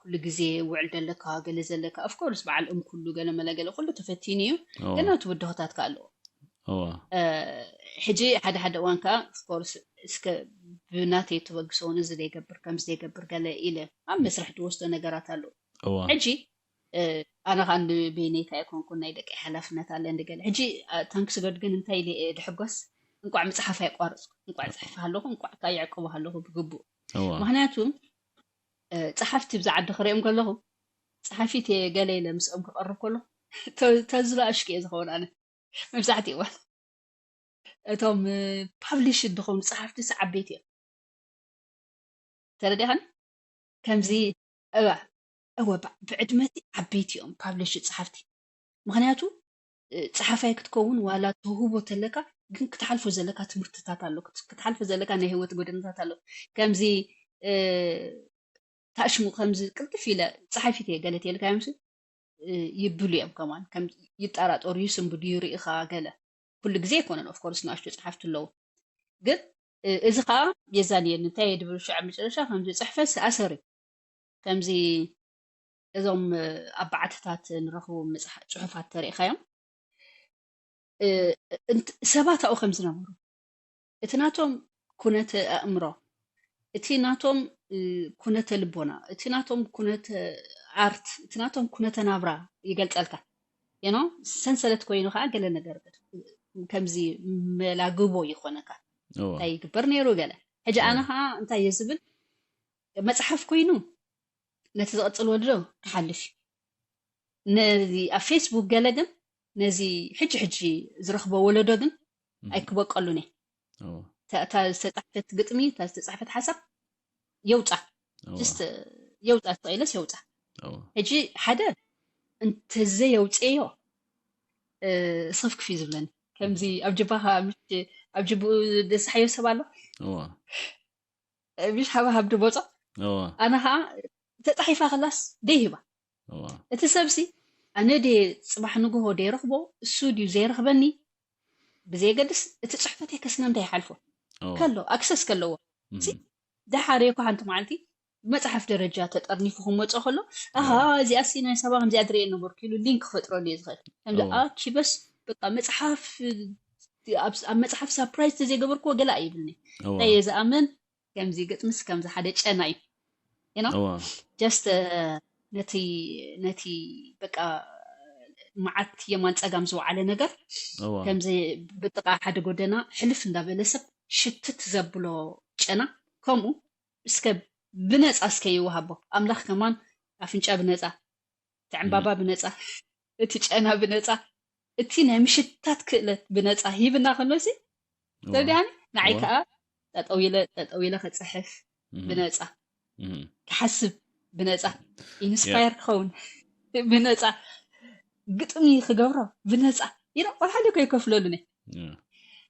ኩሉ ግዜ ውዕል ደለካ ገለ ዘለካ ኦፍኮርስ በዓል እም ኩሉ ገለ መለ ገለ ኩሉ ተፈቲኑ እዩ ግን ኣብቲ ብድሆታት ከ ኣለዎ ሕጂ ሓደ ሓደ እዋን ከዓ ኦፍኮርስ እስከ ብናተይ ተበግሶ እውን እዚ ዘይገብር ከምዚ ዘይገብር ገለ ኢለ ኣብ መስርሕ ዝወስዶ ነገራት ኣለዎ ሕጂ ኣነ ከዓ ንበይነይካ ኣይኮንኩን፣ ናይ ደቂ ሓላፍነት ኣለኒ ገለ። ሕጂ ታንክስ ጎድ ግን እንታይ ኢለ እየ ድሕጎስ? እንቋዕ ምፅሓፍ ኣይቋረፅኩ፣ እንቋዕ ፅሕፍ ኣለኹ፣ እንቋዕ ከዓ የዕቅቡ ኣለኹ ብግቡእ። ምክንያቱ ፀሓፍቲ ብዛ ዓዲ ክሪኦም ከለኹ፣ ፀሓፊት እየ ገለ ኢለ ምስኦም ክቐርብ ከለኹ ተዝሎ ኣሽቂ እየ ዝኸውን ኣነ። መብዛሕትኡ እዋን እቶም ፓብሊሽ ዝኾኑ ፀሓፍቲ ዓበይቲ እዮም። ተረዲኻኒ? ከምዚ እዋ እወ ብዕድመቲ ዓበይቲ እዮም ፓብሊሽ ፀሓፍቲ። ምክንያቱ ፀሓፋይ ክትከውን ዋላ ተውህቦ ተለካ፣ ግን ክትሓልፎ ዘለካ ትምህርትታት ኣሎ፣ ክትሓልፎ ዘለካ ናይ ህይወት ጎደናታት ኣሎ። ከምዚ ታሽሙ ከምዚ ቅልጥፍ ኢለ ፀሓፊት እየ ገለ ተልካዮም ይብሉ እዮም። ከማን ከም ይጠራጠሩ፣ ይስንብዱ፣ ይርእኻ ገለ። ኩሉ ግዜ ኣይኮነን ኦፍኮርስ ንኣሽቱ ፀሓፍቲ ኣለዉ። ግን እዚ ከዓ የዛንየኒ። እንታይ እየ ድብል ሽዓ መጨረሻ ከምዚ ፅሕፈት ኣሰር እዩ። ከምዚ እዞም ኣብ በዓትታት ንረኽቡ ፅሑፋት ተሪእኻዮም ሰባት ኣብኡ ከም ዝነበሩ፣ እቲ ናቶም ኩነተ ኣእምሮ፣ እቲ ናቶም ኩነተ ልቦና፣ እቲ ናቶም ኩነተ ኣርት፣ እቲ ናቶም ኩነተ ናብራ ይገልፀልካ። ኖ ሰንሰለት ኮይኑ ከዓ ገለ ነገር ከምዚ መላግቦ ይኮነካ። እንታይ ይግበር ነይሩ ገለ። ሕጂ ኣነ ከዓ እንታይ እየ ዝብል፣ መፅሓፍ ኮይኑ ነቲ ዝቐፅል ወለዶ ክሓልፍ እዩ። ነዚ ኣብ ፌስቡክ ገለ ግን ነዚ ሕጂ ሕጂ ዝረኽቦ ወለዶ ግን ኣይክበቀሉን እየ። እታ ዝተፃሕፈት ግጥሚ፣ እታ ዝተፃሕፈት ሓሳብ የውፃ፣ ስ የውፃ፣ ተኽኢለስ የውፃ። ሕጂ ሓደ እንተዘየውፅዮ ሰፍክፍ እዩ ዝብለኒ። ከምዚ ኣብ ጅባኻ ኣብ ጅብኡ ደሳሓዮ ሰብ ኣሎ። ምሽ ሃባሃብ ድቦፆ ኣነ ከዓ ተፃሒፋ ከላስ ደይህባ። እቲ ሰብሲ ኣነ ደ ፅባሕ ንግሆ ደይረኽቦ፣ እሱ ድዩ ዘይረኽበኒ ብዘየገድስ፣ እቲ ፅሕፈተይ ከስነ እንታይ ይሓልፎ ከሎ ኣክሰስ ከለዎ ደሓር እኮ ሓንቲ መዓልቲ መፅሓፍ ደረጃ ተጠርኒፉ ክመፆ ከሎ፣ ኣሃ እዚኣ ሲ ናይ ሰባ ከምዚኣ ድርየ ነበርኩ ኢሉ ሊንክ ክፈጥረሉ እየ ዝኽእል። ከምዚ ኣኪበስ በቃ መፅሓፍ ኣብ መፅሓፍ ሳፕራይዝ ተዘይገበርክዎ ገለ ኣይብልኒ። እንታይ እየ ዝኣምን፣ ከምዚ ግጥምስ ከምዚ ሓደ ጨና እዩ። ጀስት ነቲ ነቲ በቃ መዓት የማን ፀጋም ዝወዓለ ነገር ከምዚ ብጥቃ ሓደ ጎደና ሕልፍ እንዳበለ ሰብ ሽትት ዘብሎ ጨና፣ ከምኡ እስከ ብነፃ እስከ ይወሃቦ ኣምላኽ ከማን ኣፍንጫ ብነፃ፣ እቲ ዕምባባ ብነፃ፣ እቲ ጨና ብነፃ፣ እቲ ናይ ምሽታት ክእለት ብነፃ ሂብና ከሎሲ ተረዲኣኒ። ንዓይ ከዓ ጠጠው ኢለ ጠጠው ኢለ ክፅሕፍ ብነፃ፣ ክሓስብ ብነፃ፣ ኢንስፓየር ክኸውን ብነፃ፣ ግጥሚ ክገብሮ ብነፃ ኢለ ቆልሓ እኮ ይከፍለሉኒ።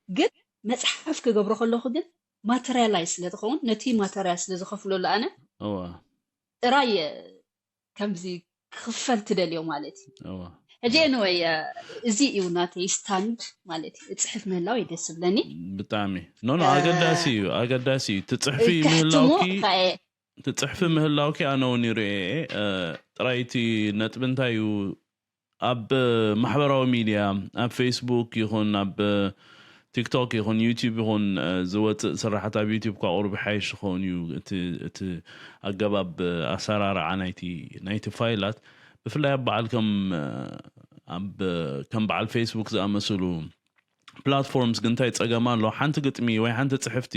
ግን መፅሓፍ ክገብሮ ከለኹ ግን ማተሪያላይዝ ስለዝኸውን ነቲ ማተሪያል ስለዝኸፍለሉ ኣነ ጥራይ ከምዚ ክኽፈል ትደልዮ ማለት እዩ። ሕጂ ኤኒወይ እዚ እዩ ናተይ ስታንድ ማለት እዩ። እፅሕፍ ምህላው እዩ ደስ ዝብለኒ። ብጣዕሚ ኖ ኖ ኣገዳሲ እዩ ኣገዳሲ እዩ። ትፅሕፊ ምህላውኪ ትፅሕፊ ምህላውኪ ኣነ እውን ይርኤ ጥራይቲ ነጥቢ እንታይ እዩ ኣብ ማሕበራዊ ሚድያ ኣብ ፌስቡክ ይኹን ኣብ ቲክቶክ ይኹን ዩቲብ ይኹን ዝወፅእ ስራሓት ኣብ ዩቲብ ካ ቁሩብ ሓይሽ ክኸውን እዩ እቲ ኣገባብ ኣሰራርዓ ናይቲ ፋይላት ብፍላይ ኣብ በዓል ከም በዓል ፌስቡክ ዝኣመስሉ ፕላትፎርምስ ግን እንታይ ፀገም ኣሎ? ሓንቲ ግጥሚ ወይ ሓንቲ ፅሕፍቲ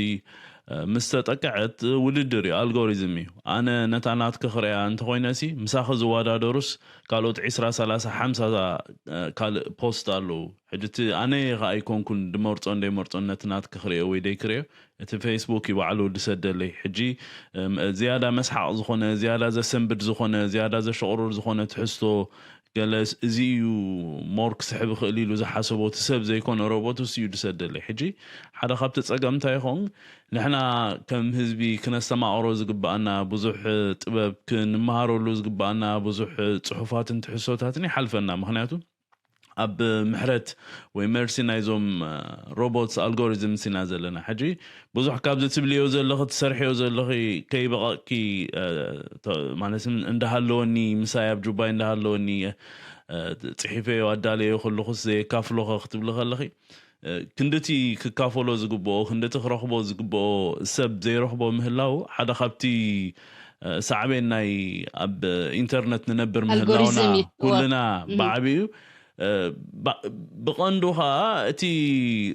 ምስ ተጠቅዐት ውድድር እዩ፣ ኣልጎሪዝም እዩ። ኣነ ነታ ናትኪ ክሪኣ እንተኾይነ ሲ ምሳኺ ዝወዳደሩስ ካልኦት ዒስራ፣ ሰላሳ፣ ሓምሳ ካልእ ፖስት ኣለዉ። ሕጂ እቲ ኣነ እየ ከዓ ኣይኮንኩን ድመርፆን ደይመርፆን ነቲ ናትኪ ክሪኦ ወይ ደይክሪኦ፣ እቲ ፌስቡክ እዩ ባዕሉ ድሰደለይ። ሕጂ ዝያዳ መስሓቕ ዝኾነ፣ ዝያዳ ዘሰንብድ ዝኾነ፣ ዝያዳ ዘሸቑርር ዝኾነ ትሕዝቶ ገለ እዚ እዩ ሞር ክስሕብ ይኽእል ኢሉ ዝሓሰቦ እቲ ሰብ ዘይኮነ ሮቦት እሱ እዩ ድሰደለይ። ሕጂ ሓደ ካብቲ ፀገም እንታይ ይኸውን ንሕና ከም ህዝቢ ክነስተማቕሮ ዝግባኣና ብዙሕ ጥበብ ክንመሃረሉ ዝግባኣና ብዙሕ ፅሑፋትን ትሕዝቶታትን ይሓልፈና። ምክንያቱ ኣብ ምሕረት ወይ መርሲ ናይዞም ሮቦትስ ኣልጎሪዝምስ ኢና ዘለና። ሕጂ ብዙሕ ካብዚ ትብልዮ ዘለኺ ትሰርሕዮ ዘለኺ ከይበቐቕኪ ማለት እንዳሃለወኒ ምሳይ ኣብ ጁባይ እንዳሃለወኒ ፅሒፈዮ ኣዳለዮ ከለኹስ ዘየካፍሎኸ ክትብሊ ከለኺ ክንድቲ ክካፈሎ ዝግብኦ ክንድቲ ክረኽቦ ዝግብኦ ሰብ ዘይረኽቦ ምህላው ሓደ ካብቲ ሳዕቤን ናይ ኣብ ኢንተርነት ንነብር ምህላውና ኩልና ብዓብኡ ብቐንዱ ከዓ እቲ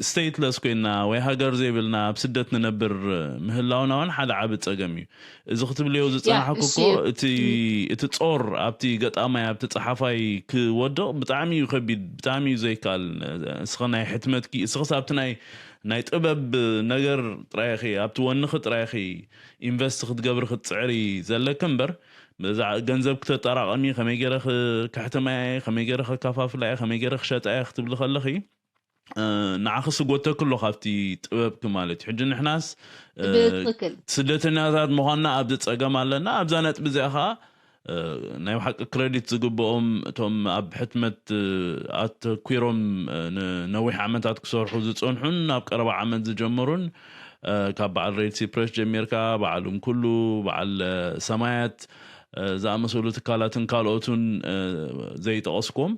ስቴትለስ ኮይና ወይ ሃገር ዘይብልና ኣብ ስደት ንነብር ምህላውና እውን ሓደ ዓቢ ጸገም እዩ። እዚ ክትብልዮ ዝጸናሕኩ እኮ እቲ ጾር ኣብቲ ገጣማይ ኣብቲ ጸሓፋይ ክወድቕ ብጣዕሚ እዩ ከቢድ፣ ብጣዕሚ እዩ ዘይከኣል። እስኸ ናይ ሕትመትኪ እስኸስ ኣብቲ ናይ ናይ ጥበብ ነገር ጥራይኺ ኣብቲ ወንኺ ጥራይኺ ኢንቨስት ክትገብሪ ክትጽዕሪ ዘለኪ እምበር ገንዘብ ክተጠራቐሚ ከመይ ገይረ ከሕትማ እየ ከመይ ገይረ ከከፋፍላ እየ ከመይ ገይረ ክሸጣ እየ ክትብሊ ከለኺ ንዓኺ ስጎተኪ ኣሎ ካብቲ ጥበብኪ ማለት እዩ። ሕጂ ንሕናስ ስደተኛታት ምዃንና ኣብዚ ጸገም ኣለና። ኣብዛ ነጥቢ እዚኣ ከዓ ናይ ብሓቂ ክረዲት ዝግብኦም እቶም ኣብ ሕትመት ኣተኲሮም ንነዊሕ ዓመታት ክሰርሑ ዝጸንሑን ኣብ ቀረባ ዓመት ዝጀመሩን ካብ በዓል ሬድ ሲ ፕረስ ጀሚርካ በዓል እንኩሉ በዓል ሰማያት ዝኣመሰሉ ትካላትን ካልኦትን ዘይጠቐስኩም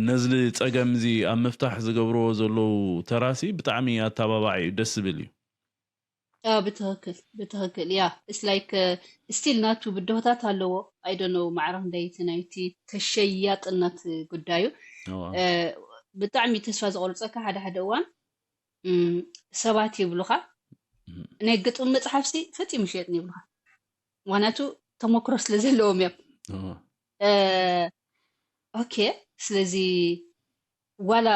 ነዚ ጸገም እዚ ኣብ ምፍታሕ ዝገብርዎ ዘለዉ ተራሲ ብጣዕሚ ኣተባባዒ እዩ፣ ደስ ዝብል እዩ። ብትክክል ብትክክል ያ it's like still ናቱ ብድሆታት ኣለዎ። I don't know ማዕረ ክንደይ እቲ ናይቲ ተሸያጥነት ጉዳዩ ብጣዕሚ ተስፋ ዘቆርፀካ ሓደ ሓደ እዋን ሰባት ይብሉካ ናይ ግጥሚ መፅሓፍሲ ፈፂሙ ይሸየጥኒ ይብሉካ። ምክንያቱ ተመክሮ ስለ ዘለዎም እዮም። ኦኬ ስለዚ ዋላ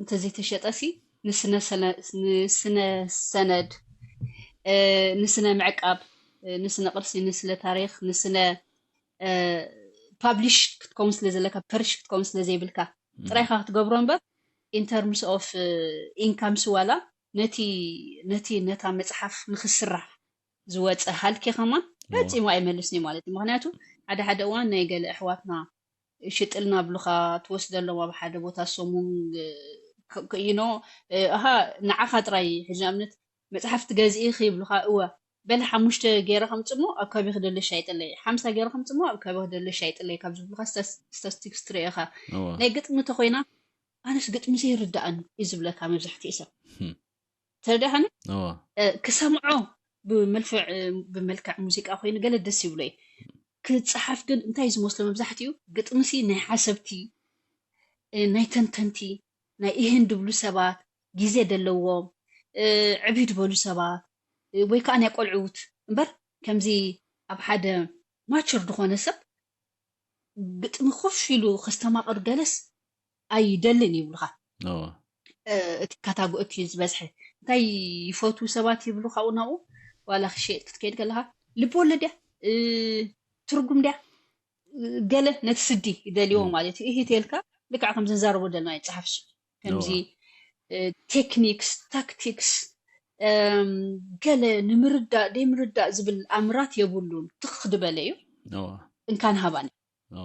እንተዘይተሸጠሲ ንስነ ሰነድ ንስነ ምዕቃብ ንስነ ቅርሲ ንስለ ታሪክ ንስነ ፓብሊሽ ክትከውን ስለ ዘለካ ፐርሽ ክትከውን ስለ ዘይብልካ ጥራይካ ክትገብሮ እምበር in terms of income ሲ ዋላ ነቲ ነቲ ነታ መፅሓፍ ንክስራሕ ዝወፀ ሃልኪ ከማን ፈፂሙ ኣይመልስን እዩ ማለት እዩ። ምክንያቱ ሓደ ሓደ እዋን ናይ ገለ ኣሕዋትና ሽጥልና ብሉካ ትወስደሎም ኣብ ሓደ ቦታ ሰሙን you know ኣሃ ንዓኻ ጥራይ ሕጂ ንኣብነት መፅሓፍቲ ገዚእኺ ይብሉኻ እወ በል ሓሙሽተ ገይረ ከምፅሞ ኣብ ከባቢ ክደሎ ሻይጥለይ ሓምሳ ገይረ ከምፅሞ ኣብ ከባቢ ክደሎ ሻይጥለይ ካብ ዝብሉኻ ስታስቲክስ ትሪኦ ኢኻ ናይ ግጥሚ ተኮይና ኣነስ ግጥሚ ዘይርዳእኒ እዩ ዝብለካ መብዛሕትኡ ሰብ ተረዳእካኒ ክሰምዖ ብመልክዕ ብመልክዕ ሙዚቃ ኮይኑ ገለ ደስ ይብሎ እዩ ክፀሓፍ ግን እንታይ ዝመስሎ መብዛሕትኡ ግጥምሲ ናይ ሓሰብቲ ናይ ተንተንቲ ናይ ኢህን ድብሉ ሰባት ግዜ ደለዎም ዕብይ ድበሉ ሰባት ወይ ከዓ ናይ ቆልዑት እምበር ከምዚ ኣብ ሓደ ማቸር ድኾነ ሰብ ግጥሚ ኮፍ ኢሉ ከስተማቕር ገለስ ኣይደልን ይብሉኻ እቲ ካታጎ እቲ ዝበዝሐ እንታይ ይፈትዉ ሰባት ይብሉ ካብኡ ናብኡ ዋላ ክሸየጥ ክትከይድ ከለካ ልቢ ወለድ እያ ትርጉም ድያ ገለ ነቲ ስዲ ይደልይዎ ማለት እዩ ይህ ተልካ ልክዕ ከም ዝንዛረቦ ደልና ይፀሓፍ ከምዚ ቴክኒክስ ታክቲክስ ገለ ንምርዳእ ደይምርዳእ ዝብል ኣምራት የብሉን ትኽ ድበለ እዩ እንካን ሃባን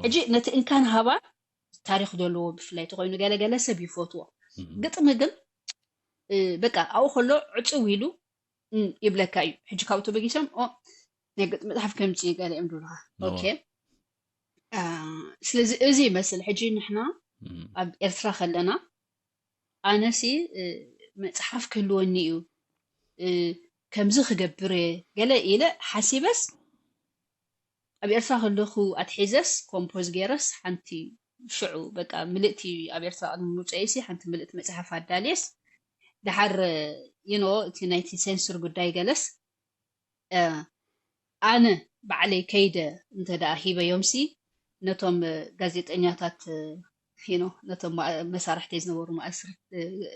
ሕጂ ነቲ እንካን ሃባን ታሪክ ዘለዎ ብፍላይ ተኮይኑ ገለገለ ሰብ ይፈትዎ ግጥሚ ግን በቃ ኣብኡ ከሎ ዕፅው ኢሉ ይብለካ እዩ ሕጂ ካብኡ ተበጊሶም ናይ ገፅ መፅሓፍ ከምፂ ገለ እዮም ድብልካ ኦኬ ስለዚ እዚ ይመስል ሕጂ ንሕና ኣብ ኤርትራ ከለና ኣነሲ መፅሓፍ ክህልወኒ እዩ ከምዚ ክገብር እየ ገለ ኢለ ሓሲበስ ኣብ ኤርትራ ከለኹ ኣትሒዘስ ኮምፖዝ ገይረስ ሓንቲ ሽዑ በቃ ምልእቲ ኣብ ኤርትራ ቅድሚ ምውፀኢሲ ሓንቲ ምልእቲ መፅሓፍ ኣዳልየስ ደሓር ይኖ እቲ ናይቲ ሴንሱር ጉዳይ ገለስ ኣነ ባዕለይ ከይደ እንተ ደኣ ሂበዮምሲ ነቶም ጋዜጠኛታት you know ነቶም መሳርሕተይ ዝነበሩ ማእስር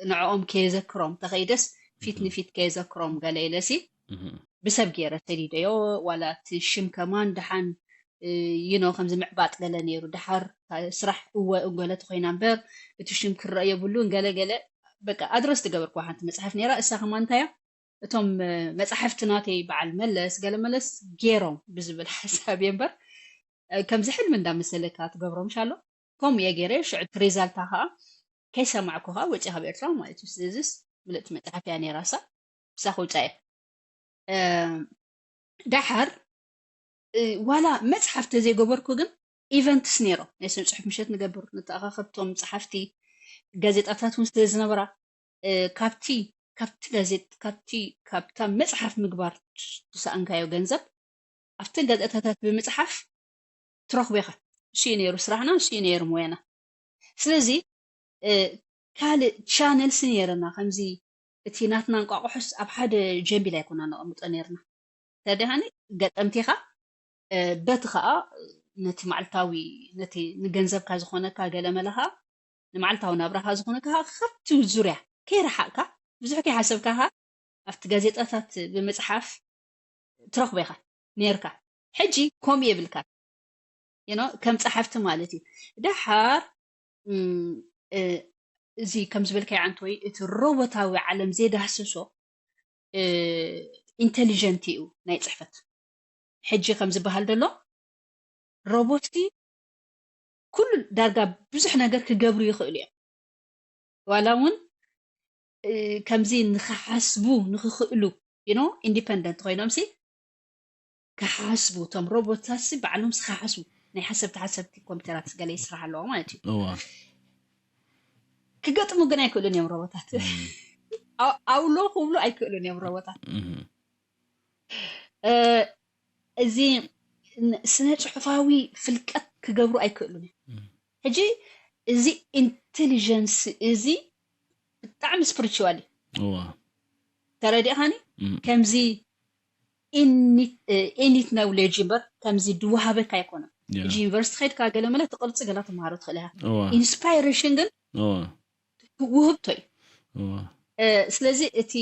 ንዕኦም ከየዘክሮም ተኸይደስ ፊት ንፊት ከየዘክሮም ገለ ኢለሲ ብሰብ ገይረ ሰዲደዮ ዋላ እቲ ሽም ከማን ደሓን you know ከምዚ ምዕባጥ ገለ ነይሩ ደሓር ስራሕ እወ እገለ ተኮይና እምበር እቲ ሽም ክረአ የብሉን ገለ ገለ በቃ ኣድረስ ትገበርኩዋ ሓንቲ መፅሓፍ ነይራ እሳ ከማን እንታያ እቶም መፃሕፍቲ ናተይ በዓል መለስ ገለመለስ ገይሮም ብዝብል ሓሳብ እየ እምበር ከምዚ ሕልሚ እንዳመሰለካ ትገብሮ ምሻሎ ከምኡ እየ ገይረ ሽዑ እቲ ሪዛልታ ከዓ ከይሰማዕኩ ከዓ ወፂ ካብ ኤርትራ ማለት እዩ ስለዚስ ምልእቲ መፅሓፍ እያ ነይራ ሳ ብሳ ክውፃ እየ ደሓር ዋላ መፅሓፍ ተዘይገበርኩ ግን ኢቨንትስ ነይሮም ናይ ስነ ፅሑፍ ምሸት ንገብር ንተኣኻኸብቶም ፀሓፍቲ ጋዜጣታት እውን ስለ ዝነበራ ካብቲ ካብቲ ጋዜጥ ካብቲ ካብታ መፅሓፍ ምግባር ዝሰኣንካዮ ገንዘብ ኣብተን ጋዜጣታት ብምፅሓፍ ትረኽቦ ኢኻ። እሱ እዩ ነይሩ ስራሕና፣ እሱ እዩ ነይሩ ሞያና። ስለዚ ካልእ ቻነልስ ነይረና፣ ከምዚ እቲ ናትና እንቋቑሖስ ኣብ ሓደ ጀንቢል ኣይኮና ነቐምጦ ነይርና። ተደሃኒ ገጠምቲኻ በቲ ከዓ ነቲ ማዕልታዊ፣ ነቲ ንገንዘብካ ዝኾነካ ገለ መለ ከዓ ንማዕልታዊ ናብራኻ ዝኾነካ ከዓ ካብቲ ዙርያ ከይረሓቕካ፣ ብዙሕ ከይሓሰብካ ከዓ ኣብቲ ጋዜጣታት ብምፅሓፍ ትረኽቦ ኢኻ ነይርካ። ሕጂ ከምኡ የብልካ። ከም ፀሓፍቲ ማለት እዩ። ደሓር እዚ ከም ዝበልካዮ ዓንተወይ፣ እቲ ሮቦታዊ ዓለም ዘይዳህስሶ ኢንቴሊጀንት እዩ ናይ ፅሕፈት። ሕጂ ከም ዝበሃል ዘሎ ሮቦትሲ ኩሉ ዳርጋ ብዙሕ ነገር ክገብሩ ይኽእሉ እዮም። ዋላ እውን ከምዚ ንክሓስቡ ንክኽእሉ ኢንዲፐንደንት ኮይኖም ሲ ክሓስቡ፣ እቶም ሮቦታት ሲ ባዕሎም ሲ ክሓስቡ፣ ናይ ሓሰብቲ ሓሰብቲ ኮምፒውተራት ገለ ይስራሕ ኣለዎ ማለት እዩ። ክገጥሙ ግን ኣይክእሉን እዮም ሮቦታት። ኣውሎ ክብሉ ኣይክእሉን እዮም ሮቦታት። እዚ ስነ ፅሑፋዊ ፍልቀት ክገብሩ ኣይክእሉን እዮም። ሕጂ እዚ ኢንቴሊጀንስ እዚ ብጣዕሚ ስፕሪቹዋል እዩ። ተረዲእኻኒ? ከምዚ ኢኒት ኖውሌጅ እምበር ከምዚ ድወሃበካ ኣይኮነን። ሕጂ ዩኒቨርሲቲ ከድካ ገለ መለ ትቕርፂ ገላ ትመሃሮ ትኽእል ኢኻ። ኢንስፓይሬሽን ግን ውህብቶ እዩ። ስለዚ እቲ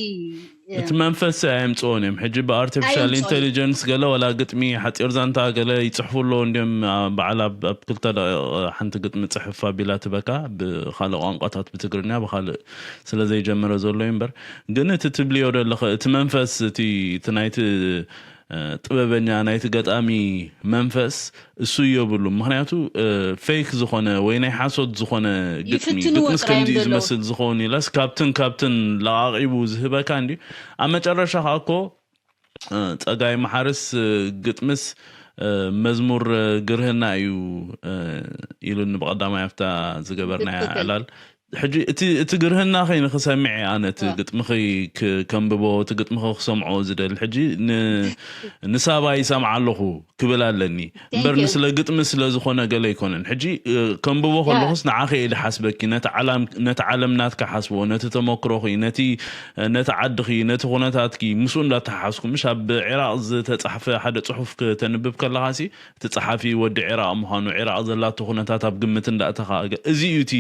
እቲ መንፈስ ኣየምፅኦን እዮም። ሕጂ ብኣርቲፊሻል ኢንቴሊጀንስ ገለ ዋላ ግጥሚ ሓፂር ዛንታ ገለ ይፅሕፉ ኣለዉ እንዲም በዓል ኣብ ክልተ ደቂቕ ሓንቲ ግጥሚ ፅሕፍ ኣቢላ ትበካ ብካልእ ቋንቋታት ብትግርኛ ብካልእ ስለ ዘይጀመረ ዘሎ እዩ እምበር ግን እቲ ትብልዮ ዘለኸ እቲ መንፈስ እቲ እቲ ናይቲ ጥበበኛ ናይቲ ገጣሚ መንፈስ እሱ የብሉ። ምክንያቱ ፌክ ዝኾነ ወይ ናይ ሓሶት ዝኾነ ግጥሚ ግጥምስ ከምዚ እዩ ዝመስል ዝኸውን ኢለስ ካብትን ካብትን ለቓቒቡ ዝህበካ እንዲ ኣብ መጨረሻ ከዓ እኮ ፀጋይ መሓርስ ግጥምስ መዝሙር ግርህና እዩ ኢሉኒ ብቐዳማይ ኣብታ ዝገበርናያ ዕላል። ሕጂ እቲ ግርህናኺ ንክሰምዕ እየ ኣነ እቲ ግጥምኺ ከንብቦ እቲ ግጥምኺ ክሰምዖ ዝደሊ። ሕጂ ንሳባ ይሰምዓ ኣለኹ ክብል ኣለኒ እምበር ንስለ ግጥሚ ስለ ዝኾነ ገለ ኣይኮነን። ሕጂ ከንብቦ ከለኹስ ንዓኺ እየ ዝሓስበኪ፣ ነቲ ዓለም ናትካ ሓስቦ፣ ነቲ ተመክሮኺ፣ ነቲ ነቲ ዓድኺ፣ ነቲ ኩነታትኪ ምስኡ እንዳተሓሓዝኩ ምሽ ኣብ ዒራቕ ዝተፃሕፈ ሓደ ፅሑፍ ከተንብብ ከለኻሲ እቲ ጸሓፊ ወዲ ዒራቕ ምዃኑ፣ ዒራቕ ዘላቶ ኩነታት ኣብ ግምት እንዳእተኻ፣ እዚ እዩ እቲ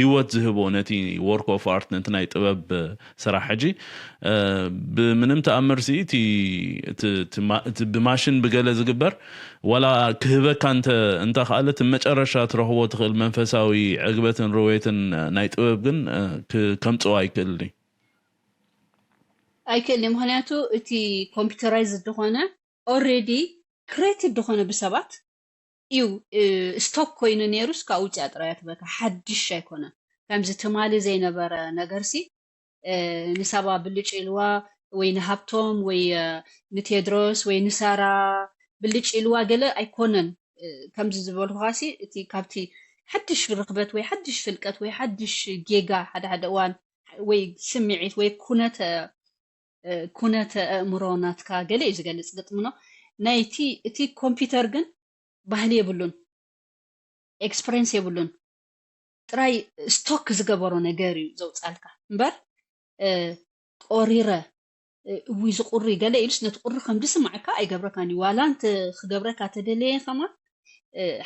ህይወት ዝህቦ ነቲ work of art፣ ነቲ ናይ ጥበብ ስራሕ። ሕጂ ብምንም ተኣምር ሲ እቲ ብማሽን ብገለ ዝግበር ዋላ ክህበካ እንተ እንተኽኣለ እቲ መጨረሻ ትረኽቦ ትኽእል መንፈሳዊ ዕግበትን ርዌትን ናይ ጥበብ ግን ከምፅኦ ኣይክእልን እዩ። ኣይክእልን እዩ። ምክንያቱ እቲ ኮምፒውተራይዝ ዝኾነ ኦሬዲ ክሬትድ ዝኾነ ብሰባት እዩ ስቶክ ኮይኑ ነይሩስ ካብ ውፅያ ጥራያ ትበካ ሓድሽ ኣይኮነን። ከምዚ ትማሊ ዘይነበረ ነገርሲ ንሳባ ብልጭ ኢልዋ ወይ ንሃብቶም ወይ ንቴድሮስ ወይ ንሳራ ብልጭ ኢልዋ ገለ ኣይኮነን። ከምዚ ዝበልኩኻሲ እቲ ካብቲ ሓድሽ ርኽበት ወይ ሓድሽ ፍልቀት ወይ ሓድሽ ጌጋ ሓደ ሓደ እዋን ወይ ስምዒት ወይ ኩነተ ኩነተ ኣእምሮ ናትካ ገለ እዩ ዝገልፅ ግጥምኖ ናይቲ እቲ ኮምፒውተር ግን ባህሊ የብሉን፣ ኤክስፐሪንስ የብሉን። ጥራይ ስቶክ ዝገበሮ ነገር እዩ ዘውፃልካ እምበር ቆሪረ እዊ ዝቁሪ ገለ ኢሉስ ነቲ ቁሪ ከም ዝስማዕካ ኣይገብረካን እዩ። ዋላ እንተ ክገብረካ ተደለየ ከማ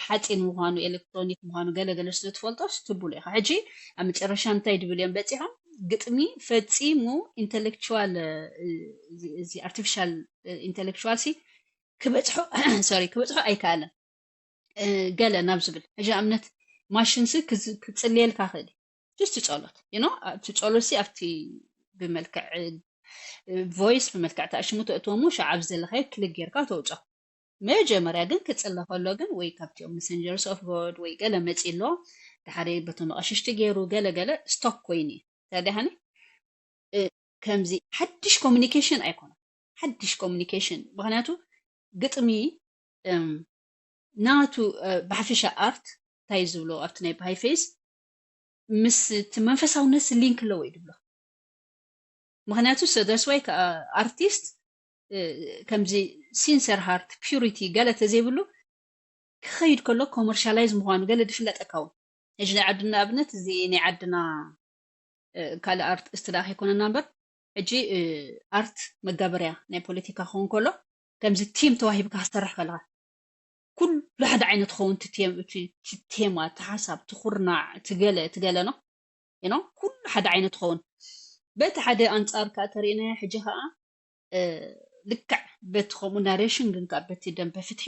ሓፂን ምዃኑ ኤሌክትሮኒክ ምዃኑ ገለገለ ስለ ትፈልጦ ስትብሉ ኢኻ። ሕጂ ኣብ መጨረሻ እንታይ ድብል እዮም በፂሖም? ግጥሚ ፈፂሙ ኢንተሌክቹዋል እዚ ኣርቲፊሻል ኢንተሌክቹዋል ሲ ክበፅሖ ሶሪ ክበፅሖ ኣይከኣለን። ገለ ናብ ዝብል ሕጂ ኣብነት ማሽን ሲ ክፅልየልካ ክእል ጅስት ጸሎት ዩ ኖ እቲ ጸሎት ሲ ኣብቲ ብመልክዕ ቮይስ ብመልክዕ ተኣሽሙ ተእትወሙ ሸዓ ኣብዚ ዘለካዮ ክሊክ ጌርካ ተውፅኦ። መጀመርያ ግን ክፅለ ከሎ ግን ወይ ካብቲኦም መሰንጀርስ ኦፍ ጎድ ወይ ገለ መፂ ኣሎ ድሓደ በቶም ኣቐሽሽቲ ገይሩ ገለ ገለ ስቶክ ኮይኑ እዩ። ተደሃኒ ከምዚ ሓድሽ ኮሚኒኬሽን ኣይኮነን። ሓድሽ ኮሚኒኬሽን ምክንያቱ ግጥሚ ናቱ ብሓፈሻ ኣርት እንታይ ዝብሎ ኣብቲ ናይ ብሃይ ፌስ ምስ እቲ መንፈሳውነት ሊንክ ኣለዎ እዩ ድብሎ። ምክንያቱ ሰደስዋይ ኣርቲስት ከምዚ sincere heart, purity ገለ ተዘይብሉ ክኸይድ ከሎ commercialize ምዃኑ ገለ ድፍለጠካ እውን። ሕጂ ናይ ዓድና ኣብነት እዚ ናይ ዓድና ካልእ ኣርት እስቲ ደኣ ከይኮነና እምበር ሕጂ ኣርት መጋበርያ ናይ ፖለቲካ ክኸውን ከሎ ከምዚ ቲም ተዋሂብካ ክትሰርሕ ከለኻ ኩሉ ሓደ ዓይነት ክኸውን እቲ ቴማ፣ እቲ ሓሳብ፣ እቲ ኩርናዕ፣ እቲ ገለ እቲ ገለ ነው ነው ኩሉ ሓደ ዓይነት ክኸውን። በቲ ሓደ ኣንጻር ከዓ ተርእናዮ ሕጂ ከዓ ልክዕ በቲ ከምኡ ናሬሽን ግን ከዓ በቲ ደንበ ፍትሒ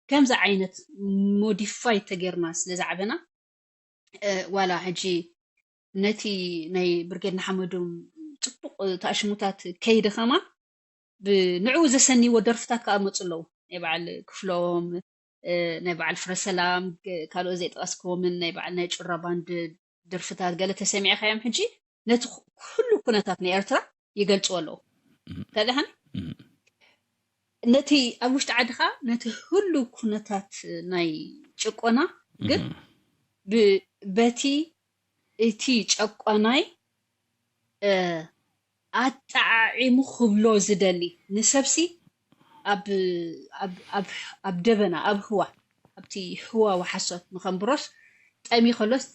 ከምዚ ዓይነት ሞዲፋይ ተገይርና ስለ ዝዓበና ዋላ ሕጂ ነቲ ናይ ብርጌድ ንሓመዶም ፅቡቕ ተኣሽሙታት ከይዲ ከማን ብንዕኡ ዘሰንይዎ ደርፍታት ከዓ መፁ ኣለዉ። ናይ በዓል ክፍሎም፣ ናይ በዓል ፍረሰላም፣ ካልኦት ዘይጠቐስክዎምን ናይ በዓል ናይ ጩራ ባንድ ደርፍታት ገለ ተሰሚዕካዮም ሕጂ ነቲ ኩሉ ኩነታት ናይ ኤርትራ ይገልፅዎ ኣለዉ። ተደሓን ነቲ ኣብ ውሽጢ ዓድኻ ነቲ ሁሉ ኩነታት ናይ ጭቆና ግን በቲ እቲ ጨቋናይ ኣጣዓዒሙ ክብሎ ዝደሊ ንሰብሲ ኣብ ደበና ኣብ ህዋ ኣብቲ ህዋ ወሓሶት ንኸንብሮስ ጠሚ ከሎስ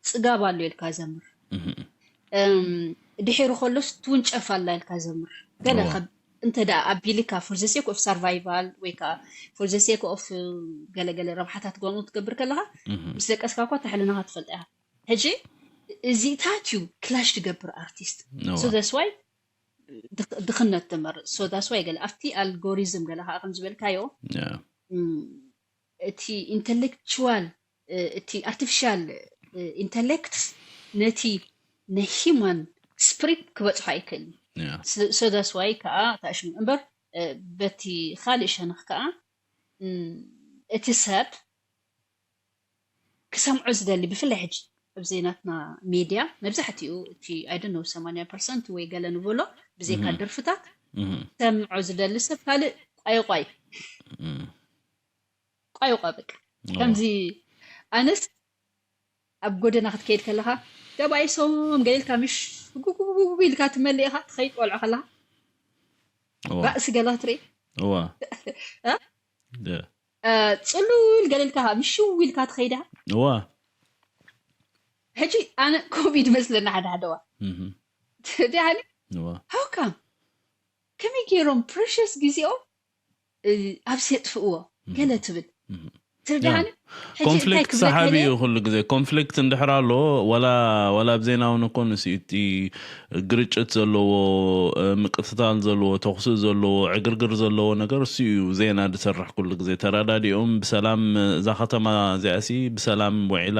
ፅጋብ ኣሎ ኢልካ ዘምር ድሒሩ ከሎስ ትውንጨፍ ኣላ ኢልካ ዘምር ገለ እንተ ደኣ ኣቢልካ for the sake of survival ወይ ከዓ for the sake of ገለገለ ረብሓታት ጓኑ ክትገብር ከለካ ምስ ደቀስካ እኳ ተሕልናካ ትፈልጣ ኢካ። ሕጂ እዚታት እዩ ክላሽ ትገብር ኣርቲስት። So that's why ድኽነት ትመርፅ። So that's why ገለ ኣብቲ ኣልጎሪዝም ገለ ከዓ ከም ዝበልካዮ እቲ ኢንተሌክቹዋል እቲ ኣርቲፊሻል ኢንተሌክት ነቲ ናይ ሂማን ስፕሪት ክበፅሖ ኣይክእልን። So that's why ከዓ ታሽሙ እምበር በቲ ካልእ ሸነኽ ከዓ እቲ ሰብ ክሰምዖ ዝደሊ ብፍላይ ሕጂ ኣብዚ ናትና ሜድያ መብዛሕትኡ እቲ I don't know ሰማንያ ፐርሰንት ወይ ገለ ንበሎ ብዘይካ ደርፍታት ሰምዖ ዝደሊ ሰብ ካልእ ቋይቋይ ቋይቋ በቃ ከምዚ ኣነስ ኣብ ጎደና ክትከይድ ከለኻ ገባይሶም ገሊልካ ምሽ ጉጉጉጉ ኢልካ ትመልእ ኢኻ ትኸይድ ቆልዖ ከለኻ ባእሲ ገላ ትርኢ እዋ ጽሉል ገሊልካ ምሽው ኢልካ ትኸይዳ እዋ ሕጂ ኣነ ኮቪድ መስለና ሓደ ሓደዋ ትዳኒ እዋ how come ከመይ ገይሮም ፕሬሽስ ግዜኦም ኣብዚ የጥፍእዎ ገለ ትብል ትርዳኒ ኮንፍሊክት ሰሓቢ እዩ ኩሉ ግዜ ኮንፍሊክት እንድሕር ኣሎ ወላ ወላ ኣብ ዜና እውን እኮ ንስቲ ግርጭት ዘለዎ ምቅትታል ዘለዎ ተኩሲ ዘለዎ ዕግርግር ዘለዎ ነገር እሱ እዩ ዜና ዝሰርሕ ኩሉ ግዜ ተረዳዲኦም ብሰላም እዛ ከተማ እዚኣሲ ብሰላም ውዒላ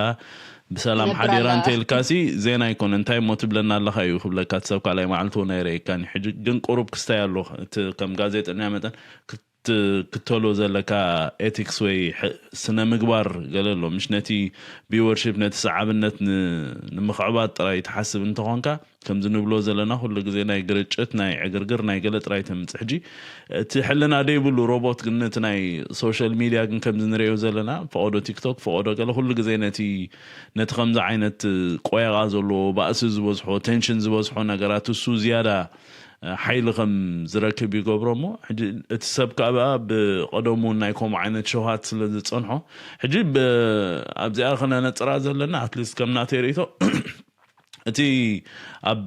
ብሰላም ሓዲራ እንተ ኢልካሲ ዜና ኣይኮነ እንታይ እሞ ትብለና ኣለካ እዩ ክብለካ እቲ ሰብ ካልኣይ መዓልቲ እውን ኣይረእካን እዩ ሕጂ ግን ቁሩብ ክስታይ ኣሎ እቲ ከም ጋዜጠኛ መጠን ክትተሎ ዘለካ ኤቲክስ ወይ ስነ ምግባር ገለ ኣሎ ምሽ ነቲ ቢወርሺፕ ነቲ ሰዓብነት ንምኽዕባት ጥራይ ትሓስብ እንተኾንካ ከምዚ ንብሎ ዘለና ኩሉ ግዜ ናይ ግርጭት ናይ ዕግርግር ናይ ገለ ጥራይ ተምፅእ ሕጂ እቲ ሕልና ደይብሉ ሮቦት ግን ነቲ ናይ ሶሻል ሚድያ ግን ከምዚ ንሪኦ ዘለና ፈቐዶ ቲክቶክ ፈቐዶ ገለ ኩሉ ግዜ ነቲ ነቲ ከምዚ ዓይነት ቆየቓ ዘለዎ ባእሲ ዝበዝሖ ቴንሽን ዝበዝሖ ነገራት እሱ ዝያዳ ሓይሊ ከም ዝረክብ ይገብሮ እሞ ሕጂ እቲ ሰብ ከዓ ብቐደሙ ናይ ከምኡ ዓይነት ሸውሃት ስለ ዝፀንሖ ሕጂ ኣብዚኣ ክነነፅራ ዘለና ኣትሊስት ከም ናተይ ርእቶ እቲ ኣብ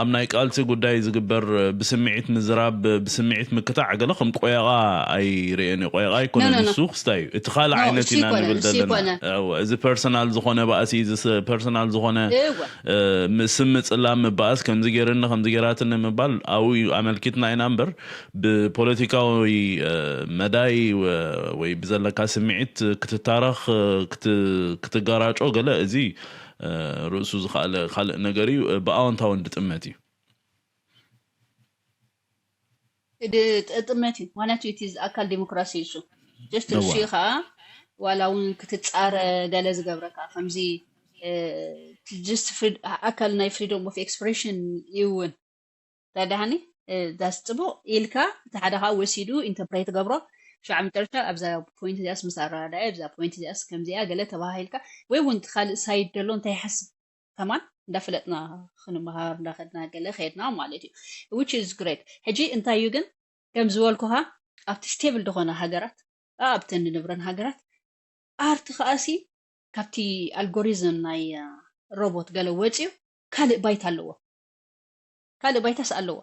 ኣብ ናይ ቃልሲ ጉዳይ ዝግበር ብስምዒት ምዝራብ ብስምዒት ምክታዕ ገለ ከም ቆየቓ ኣይርእየን እዩ ቆየቓ ኣይኮነ ንሱ ክስታይ እዩ እቲ ካልእ ዓይነት ኢና ንብል ዘለና እዚ ፐርሰናል ዝኾነ ባእሲ እዚ ፐርሰናል ዝኾነ ስም ምፅላም ምባኣስ ከምዚ ገይርኒ ከምዚ ገይራትኒ ምባል ኣብኡ እዩ ኣመልኪትና ኢና እምበር ብፖለቲካዊ መዳይ ወይ ብዘለካ ስምዒት ክትታረኽ ክትጋራጮ ገለ እዚ ርእሱ ዝኸኣለ ካልእ ነገር እዩ ብኣወንታዊ እንድጥመት እዩ ጥመት እዩ ማለቱ እቲ ኣካል ዴሞክራሲ እዩ just እሱ ከዓ ዋላ እውን ክትፃረ ገለ ዝገብረካ ከምዚ just ኣካል ናይ freedom of expression እዩ እውን ተዳሃኒ ዳስ ፅቡቅ ኢልካ እቲ ሓደ ከዓ ወሲዱ ኢንተርፕሬት ገብሮ ሸዓ መጨረሻ ኣብዛ ፖይንት እዚኣስ ምስ ኣረዳዳየ ኣብዛ ፖይንት እዚኣስ ከምዚኣ ገለ ተባሃሂልካ ወይ እውን ካልእ ሳይድ ደሎ እንታይ ይሓስብ ከማን እንዳፈለጥና ክንመሃር እንዳኸድና ገለ ከድና ማለት እዩ which is great ሕጂ እንታይ እዩ ግን ከም ዝበልኩኻ ኣብቲ ስቴብል ዝኾነ ሃገራት ኣብተን ንነብረን ሃገራት ኣርት ከኣሲ ካብቲ ኣልጎሪዝም ናይ ሮቦት ገለ ወፂኡ ካልእ ባይታ ኣለዎ። ካልእ ባይታስ ኣለዎ።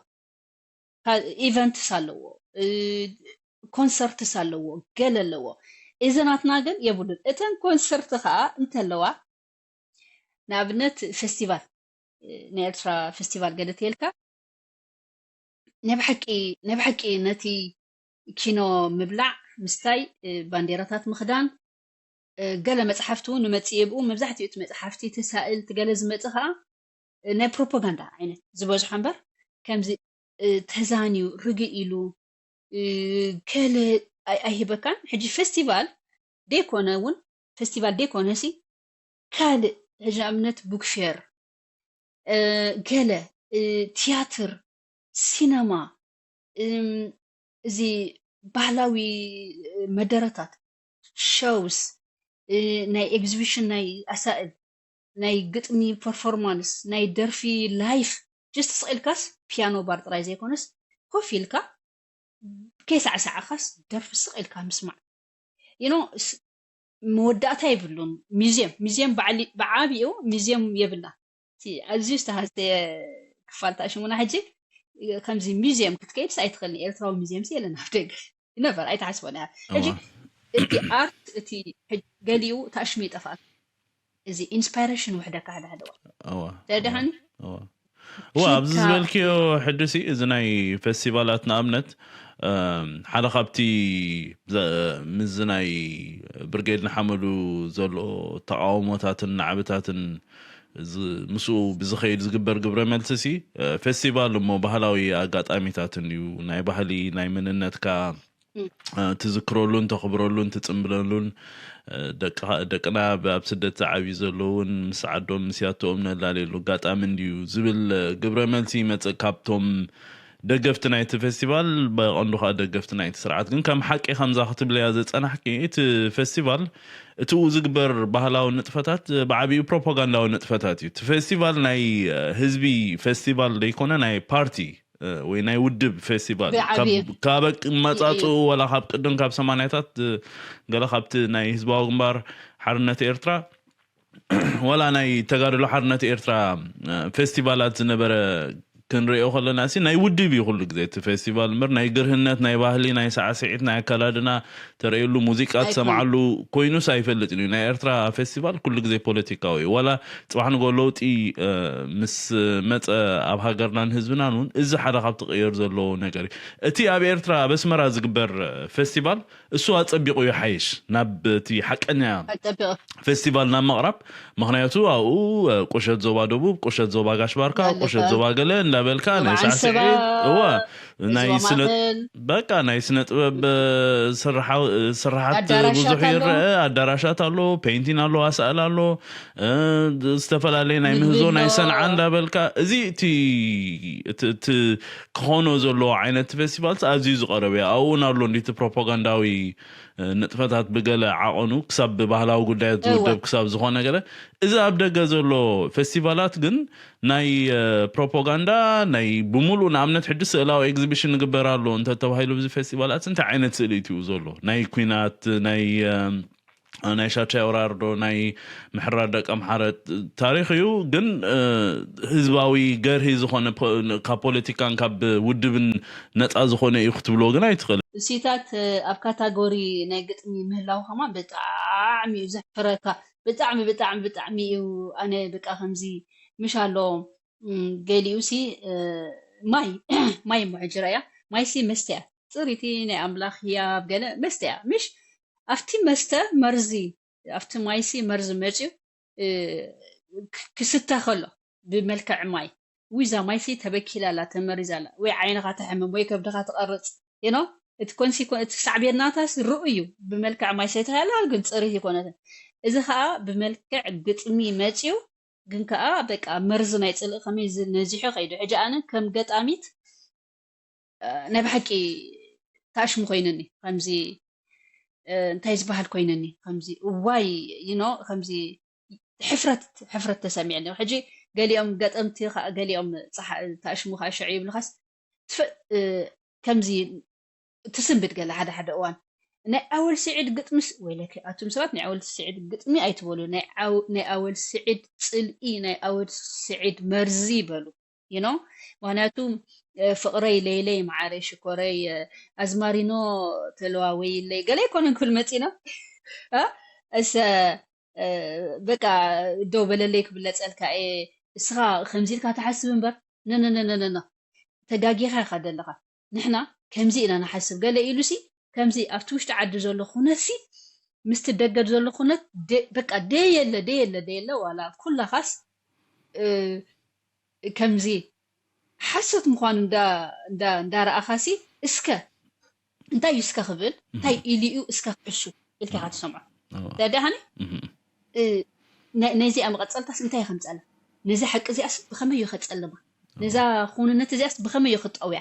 ኢቨንትስ ኣለዎ፣ ኮንሰርትስ ኣለዎ፣ ገለ ኣለዎ። እዚ ናትና ግን የብሉን። እተን ኮንሰርት ከዓ እንተለዋ ንኣብነት ፌስቲቫል ናይ ኤርትራ ፌስቲቫል ገለ ተልካ ናይ ብሓቂ ነቲ ኪኖ ምብላዕ ምስታይ፣ ባንዴራታት ምኽዳን፣ ገለ መፅሓፍቲ እውን ንመፅእ የብኡ። መብዛሕትኡ እቲ መፅሓፍቲ እቲ ሳእል እቲ ገለ ዝመፅእ ከዓ ናይ ፕሮፓጋንዳ ዓይነት ዝበዝሖ እምበር ከምዚ ተዛንዩ ርግእ ኢሉ ገለ ኣይሂበካን። ሕጂ ፌስቲቫል ደይኮነ እውን ፌስቲቫል ደይኮነ ሲ ካልእ ሕጂ ንኣብነት ቡክፌር፣ ገለ ትያትር፣ ሲነማ፣ እዚ ባህላዊ መደረታት፣ ሾውስ፣ ናይ ኤግዚቢሽን ናይ ኣሳእል፣ ናይ ግጥሚ ፐርፎርማንስ፣ ናይ ደርፊ ላይፍ፣ ጀስት ስቕ ኢልካስ ፒያኖ ባር ጥራይ ዘይኮነስ ኮፍ ኢልካ ከይሳዕሳዕኻስ ደርፊ ስቕ ኢልካ ምስማዕ። You know መወዳእታ የብሉን። ሚዝየም ሚዝየም ብዓቢኡ ሚዝየም የብልና። ኣዝዩ ዝተሃሰየ ክፋል ታሽሙና ሕጂ ከምዚ ሚዝየም ክትከይድስ ኣይትኽእልን። ኤርትራዊ ሚዝየም የለን ኣብ ደገ ነበር ኣይትሓስቦን እያ። ሕጂ እቲ ኣርት እቲ ገሊኡ ታሽሙ ይጠፋል። እዚ ኢንስፓይሬሽን ውሕደካ ሓደ ሓደ ተደሃኒ ዋ ኣብዚ ዝበልክዮ ሕድሲ እዚ ናይ ፌስቲቫላት ንኣብነት ሓደ ካብቲ ምስዚ ናይ ብርጌድ ንሓመዱ ዘሎ ተቃውሞታትን ናዕብታትን ምስኡ ብዝኸይድ ዝግበር ግብረ መልሲ ሲ ፌስቲቫል እሞ ባህላዊ ኣጋጣሚታትን እዩ ናይ ባህሊ ናይ መንነትካ ትዝክረሉን ተኽብረሉን ትፅምብለሉን ደቅና ኣብ ስደት ዝዓብዩ ዘለውን ምስ ዓዶም ምስ ያቶኦም ነላለየሉ ኣጋጣሚ እንድዩ ዝብል ግብረ መልሲ ይመፅእ ካብቶም ደገፍቲ ናይቲ ፌስቲቫል ብቐንዱ ከዓ ደገፍቲ ናይቲ ስርዓት ግን ከም ሓቂ ከምዛ ክትብለያ ዘፀናሕኪ እቲ ፌስቲቫል እቲኡ ዝግበር ባህላዊ ንጥፈታት ብዓብዩ ፕሮፓጋንዳዊ ንጥፈታት እዩ እቲ ፌስቲቫል ናይ ህዝቢ ፌስቲቫል ዘይኮነ ናይ ፓርቲ ወይ ናይ ውድብ ፌስቲቫል ካብ መፃፅኡ ዋላ ካብ ቅድም ካብ ሰማንያታት ገለ ካብቲ ናይ ህዝባዊ ግንባር ሓርነት ኤርትራ ዋላ ናይ ተጋድሎ ሓርነት ኤርትራ ፌስቲቫላት ዝነበረ ክንሪኦ ከለና ሲ ናይ ውድብ እዩ ኩሉ ግዜ እቲ ፌስቲቫል እምበር ናይ ግርህነት ናይ ባህሊ ናይ ሳዕስዒት ናይ ኣከዳድና ተርእየሉ ሙዚቃ ትሰምዓሉ ኮይኑስ ኣይፈልጥን እዩ ናይ ኤርትራ ፌስቲቫል ኩሉ ግዜ ፖለቲካዊ እዩ ዋላ ፅባሕ ንጎ ለውጢ ምስ መፀ ኣብ ሃገርናን ህዝብናን እውን እዚ ሓደ ካብ ትቅየር ዘለዎ ነገር እዩ እቲ ኣብ ኤርትራ ኣብ ኣስመራ ዝግበር ፌስቲቫል እሱ ኣፀቢቁ ይሓይሽ ናብ እቲ ሓቀኛ ፌስቲቫል ናብ ምቕራብ ምክንያቱ ኣብኡ ቁሸት ዞባ ደቡብ ቁሸት ዞባ ጋሽ ባርካ ቁሸት ዞባ ገለ እንዳበልካ ናይ ሳዕስዒት እዋ ናይ ስነ በቃ ናይ ስነ ጥበብ ስርሓት ብዙሕ ይረአ ኣዳራሻት ኣሎ ፔንቲን ኣሎ ኣሳእል ኣሎ ዝተፈላለየ ናይ ምህዞ ናይ ሰንዓ እንዳበልካ እዚ እቲ ክኾኖ ዘለዎ ዓይነት ፌስቲቫል ኣዝዩ ዝቀረበ እዩ ኣብኡ እውን ኣሎ እንዲቲ ፕሮፓጋንዳዊ ንጥፈታት ብገለ ዓቐኑ ክሳብ ብባህላዊ ጉዳያት ዝውደብ ክሳብ ዝኾነ ገለ እዚ ኣብ ደገ ዘሎ ፌስቲቫላት ግን ናይ ፕሮፓጋንዳ ናይ ብምሉእ ንኣብነት ሕጂ ስእላዊ ኤግዚቢሽን ንግበር ኣሎ እንተተባሂሉ ብዚ ፌስቲቫላት እንታይ ዓይነት ስእሊ እዩ ዘሎ ናይ ኩናት ናይ ናይ ሻቻይ ወራርዶ ናይ ምሕራር ደቂ ኣምሓረ ታሪክ እዩ ግን ህዝባዊ ገርሂ ዝኮነ ካብ ፖለቲካን ካብ ውድብን ነፃ ዝኮነ እዩ ክትብሎ ግን ኣይትኽእል እሲታት ኣብ ካታጎሪ ናይ ግጥሚ ምህላው ከማ ብጣዕሚ እዩ ዘሕፍረካ ብጣዕሚ ብጣዕሚ ብጣዕሚ እዩ ኣነ በቃ ከምዚ ምሽ ኣሎ ገሊኡ ሲ ማይ ማይ እሞ ሕጂ ረያ ማይ ሲ መስተ እያ ፅሪቲ ናይ ኣምላኽ ህያብ ገለ መስተ እያ ምሽ ኣብቲ መስተ መርዚ ኣብቲ ማይ ሲ መርዚ መፅዩ ክስተ ከሎ ብመልክዕ ማይ ውይ እዛ ማይ ሲ ተበኪላ ኣላ ተመሪዛ ኣላ ወይ ዓይንኻ ተሕምም ወይ ከብድኻ ትቐርፅ you know እቲ ኮንሲኮ እቲ ሳዕቤናታስ ርኡ እዩ ብመልክዕ ማይ ሰይተሃላ ግን ፅሪት ይኮነትን እዚ ከዓ ብመልክዕ ግጥሚ መፅዩ ግን ከዓ በቃ መርዚ ናይ ፅልኢ ከመይ ነዚሑ ከይዱ ሕጂ ኣነ ከም ገጣሚት ናይ ብሓቂ ታሽሙ ኮይንኒ ከምዚ እንታይ ዝበሃል ኮይንኒ ከምዚ እዋይ ይኖ ከምዚ ሕፍረት ሕፍረት ተሰሚዕኒ ሕጂ ገሊኦም ገጠምቲ ገሊኦም ታሽሙ ከዓ ሽዑ ይብልካስ ከምዚ ትስንብድ ገለ ሓደ ሓደ እዋን። ናይ ኣወል ስዒድ ግጥምስ፣ ወይለከ ኣቱም ሰባት፣ ናይ ኣወል ስዒድ ግጥሚ ኣይትበሉ፣ ናይ ኣው-፣ ናይ ኣወል ስዒድ ጽልኢ፣ ናይ ኣወል ስዒድ መርዚ በሉ። You know? ምክንያቱ ፍቅረይ ለይለይ መዓረይ ሽኮረይ ኣዝማሪኖ ተለዋወይለይ ገለ ኣይኮነን ክብል መፂና። እሰ በቃ ደው በለለይ ክብለፀልካ እየ። እስኻ ከምዚ ኢልካ ትሓስብ እምበር ነነነነነ ተጋጊኻ ኢኻ ዘለኻ። ንሕና ከምዚ ኢና ንሓስብ ገለ ኢሉሲ ከምዚ ኣብቲ ውሽጢ ዓዲ ዘሎ ኩነትሲ ምስቲ ደገ ዘሎ ኩነት በቃ ደየለ ደየለ ደየለ ዋላ ኩላኻስ ከምዚ ሓሶት ምዃኑ እንዳረኣኻሲ እስከ እንታይ እዩ እስከ ክብል እንታይ ኢሉ እዩ እስከ ክሕሱ ኢልካ ኢኻ ትሰምዖ። ተረዳእካኒ? ነዚኣ መቐፀልታስ እንታይ ከምፀላ፣ ነዚ ሓቂ እዚኣስ ብኸመይ እዩ ከፀልማ፣ ነዛ ክውንነት እዚኣስ ብኸመይ እዩ ክጠውያ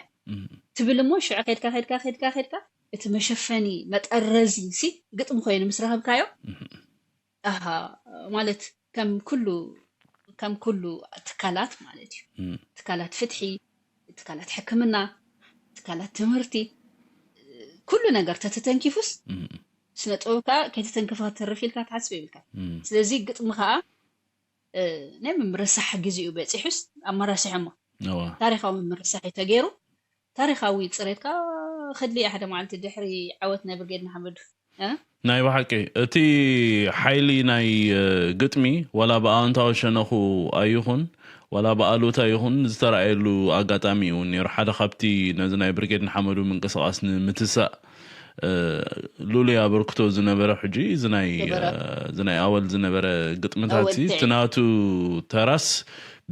ትብል እሞ ሽዑ ከድካ ከድካ ከድካ ከድካ እቲ መሸፈኒ መጠረዚ ሲ ግጥሚ ኮይኑ ምስ ረኸብካዮ ኣሃ ማለት ከም ኩሉ ከም ኩሉ ትካላት ማለት እዩ። ትካላት ፍትሒ፣ ትካላት ሕክምና፣ ትካላት ትምህርቲ፣ ኩሉ ነገር ተተተንኪፉስ ስነ ጥበብ ከዓ ከይተተንከፈ ክትተርፍ ኢልካ ትሓስብ የብልካ። ስለዚ ግጥሚ ከዓ ናይ ምምርሳሕ ግዜኡ በፂሑስ ኣመራሲሖሞ። ታሪካዊ ምምርሳሕ እዩ ተገይሩ። ታሪካዊ ፅሬት ከዓ ክድሊ ሓደ መዓልቲ ድሕሪ ዓወት ናይ ብርጌድ ንሓመዱ። ናይ ብሓቂ እቲ ሓይሊ ናይ ግጥሚ ዋላ ብኣወንታዊ ሸነኹ ኣይኹን ዋላ ብኣሉታ ይኹን ዝተረኣየሉ ኣጋጣሚ እውን ነይሩ። ሓደ ካብቲ ነዚ ናይ ብርጌድ ንሓመዱ ምንቅስቃስ ንምትሳእ ልሉይ ኣበርክቶ ዝነበረ ሕጂ እዚ ናይ ኣወል ዝነበረ ግጥምታት እቲ ናቱ ተራስ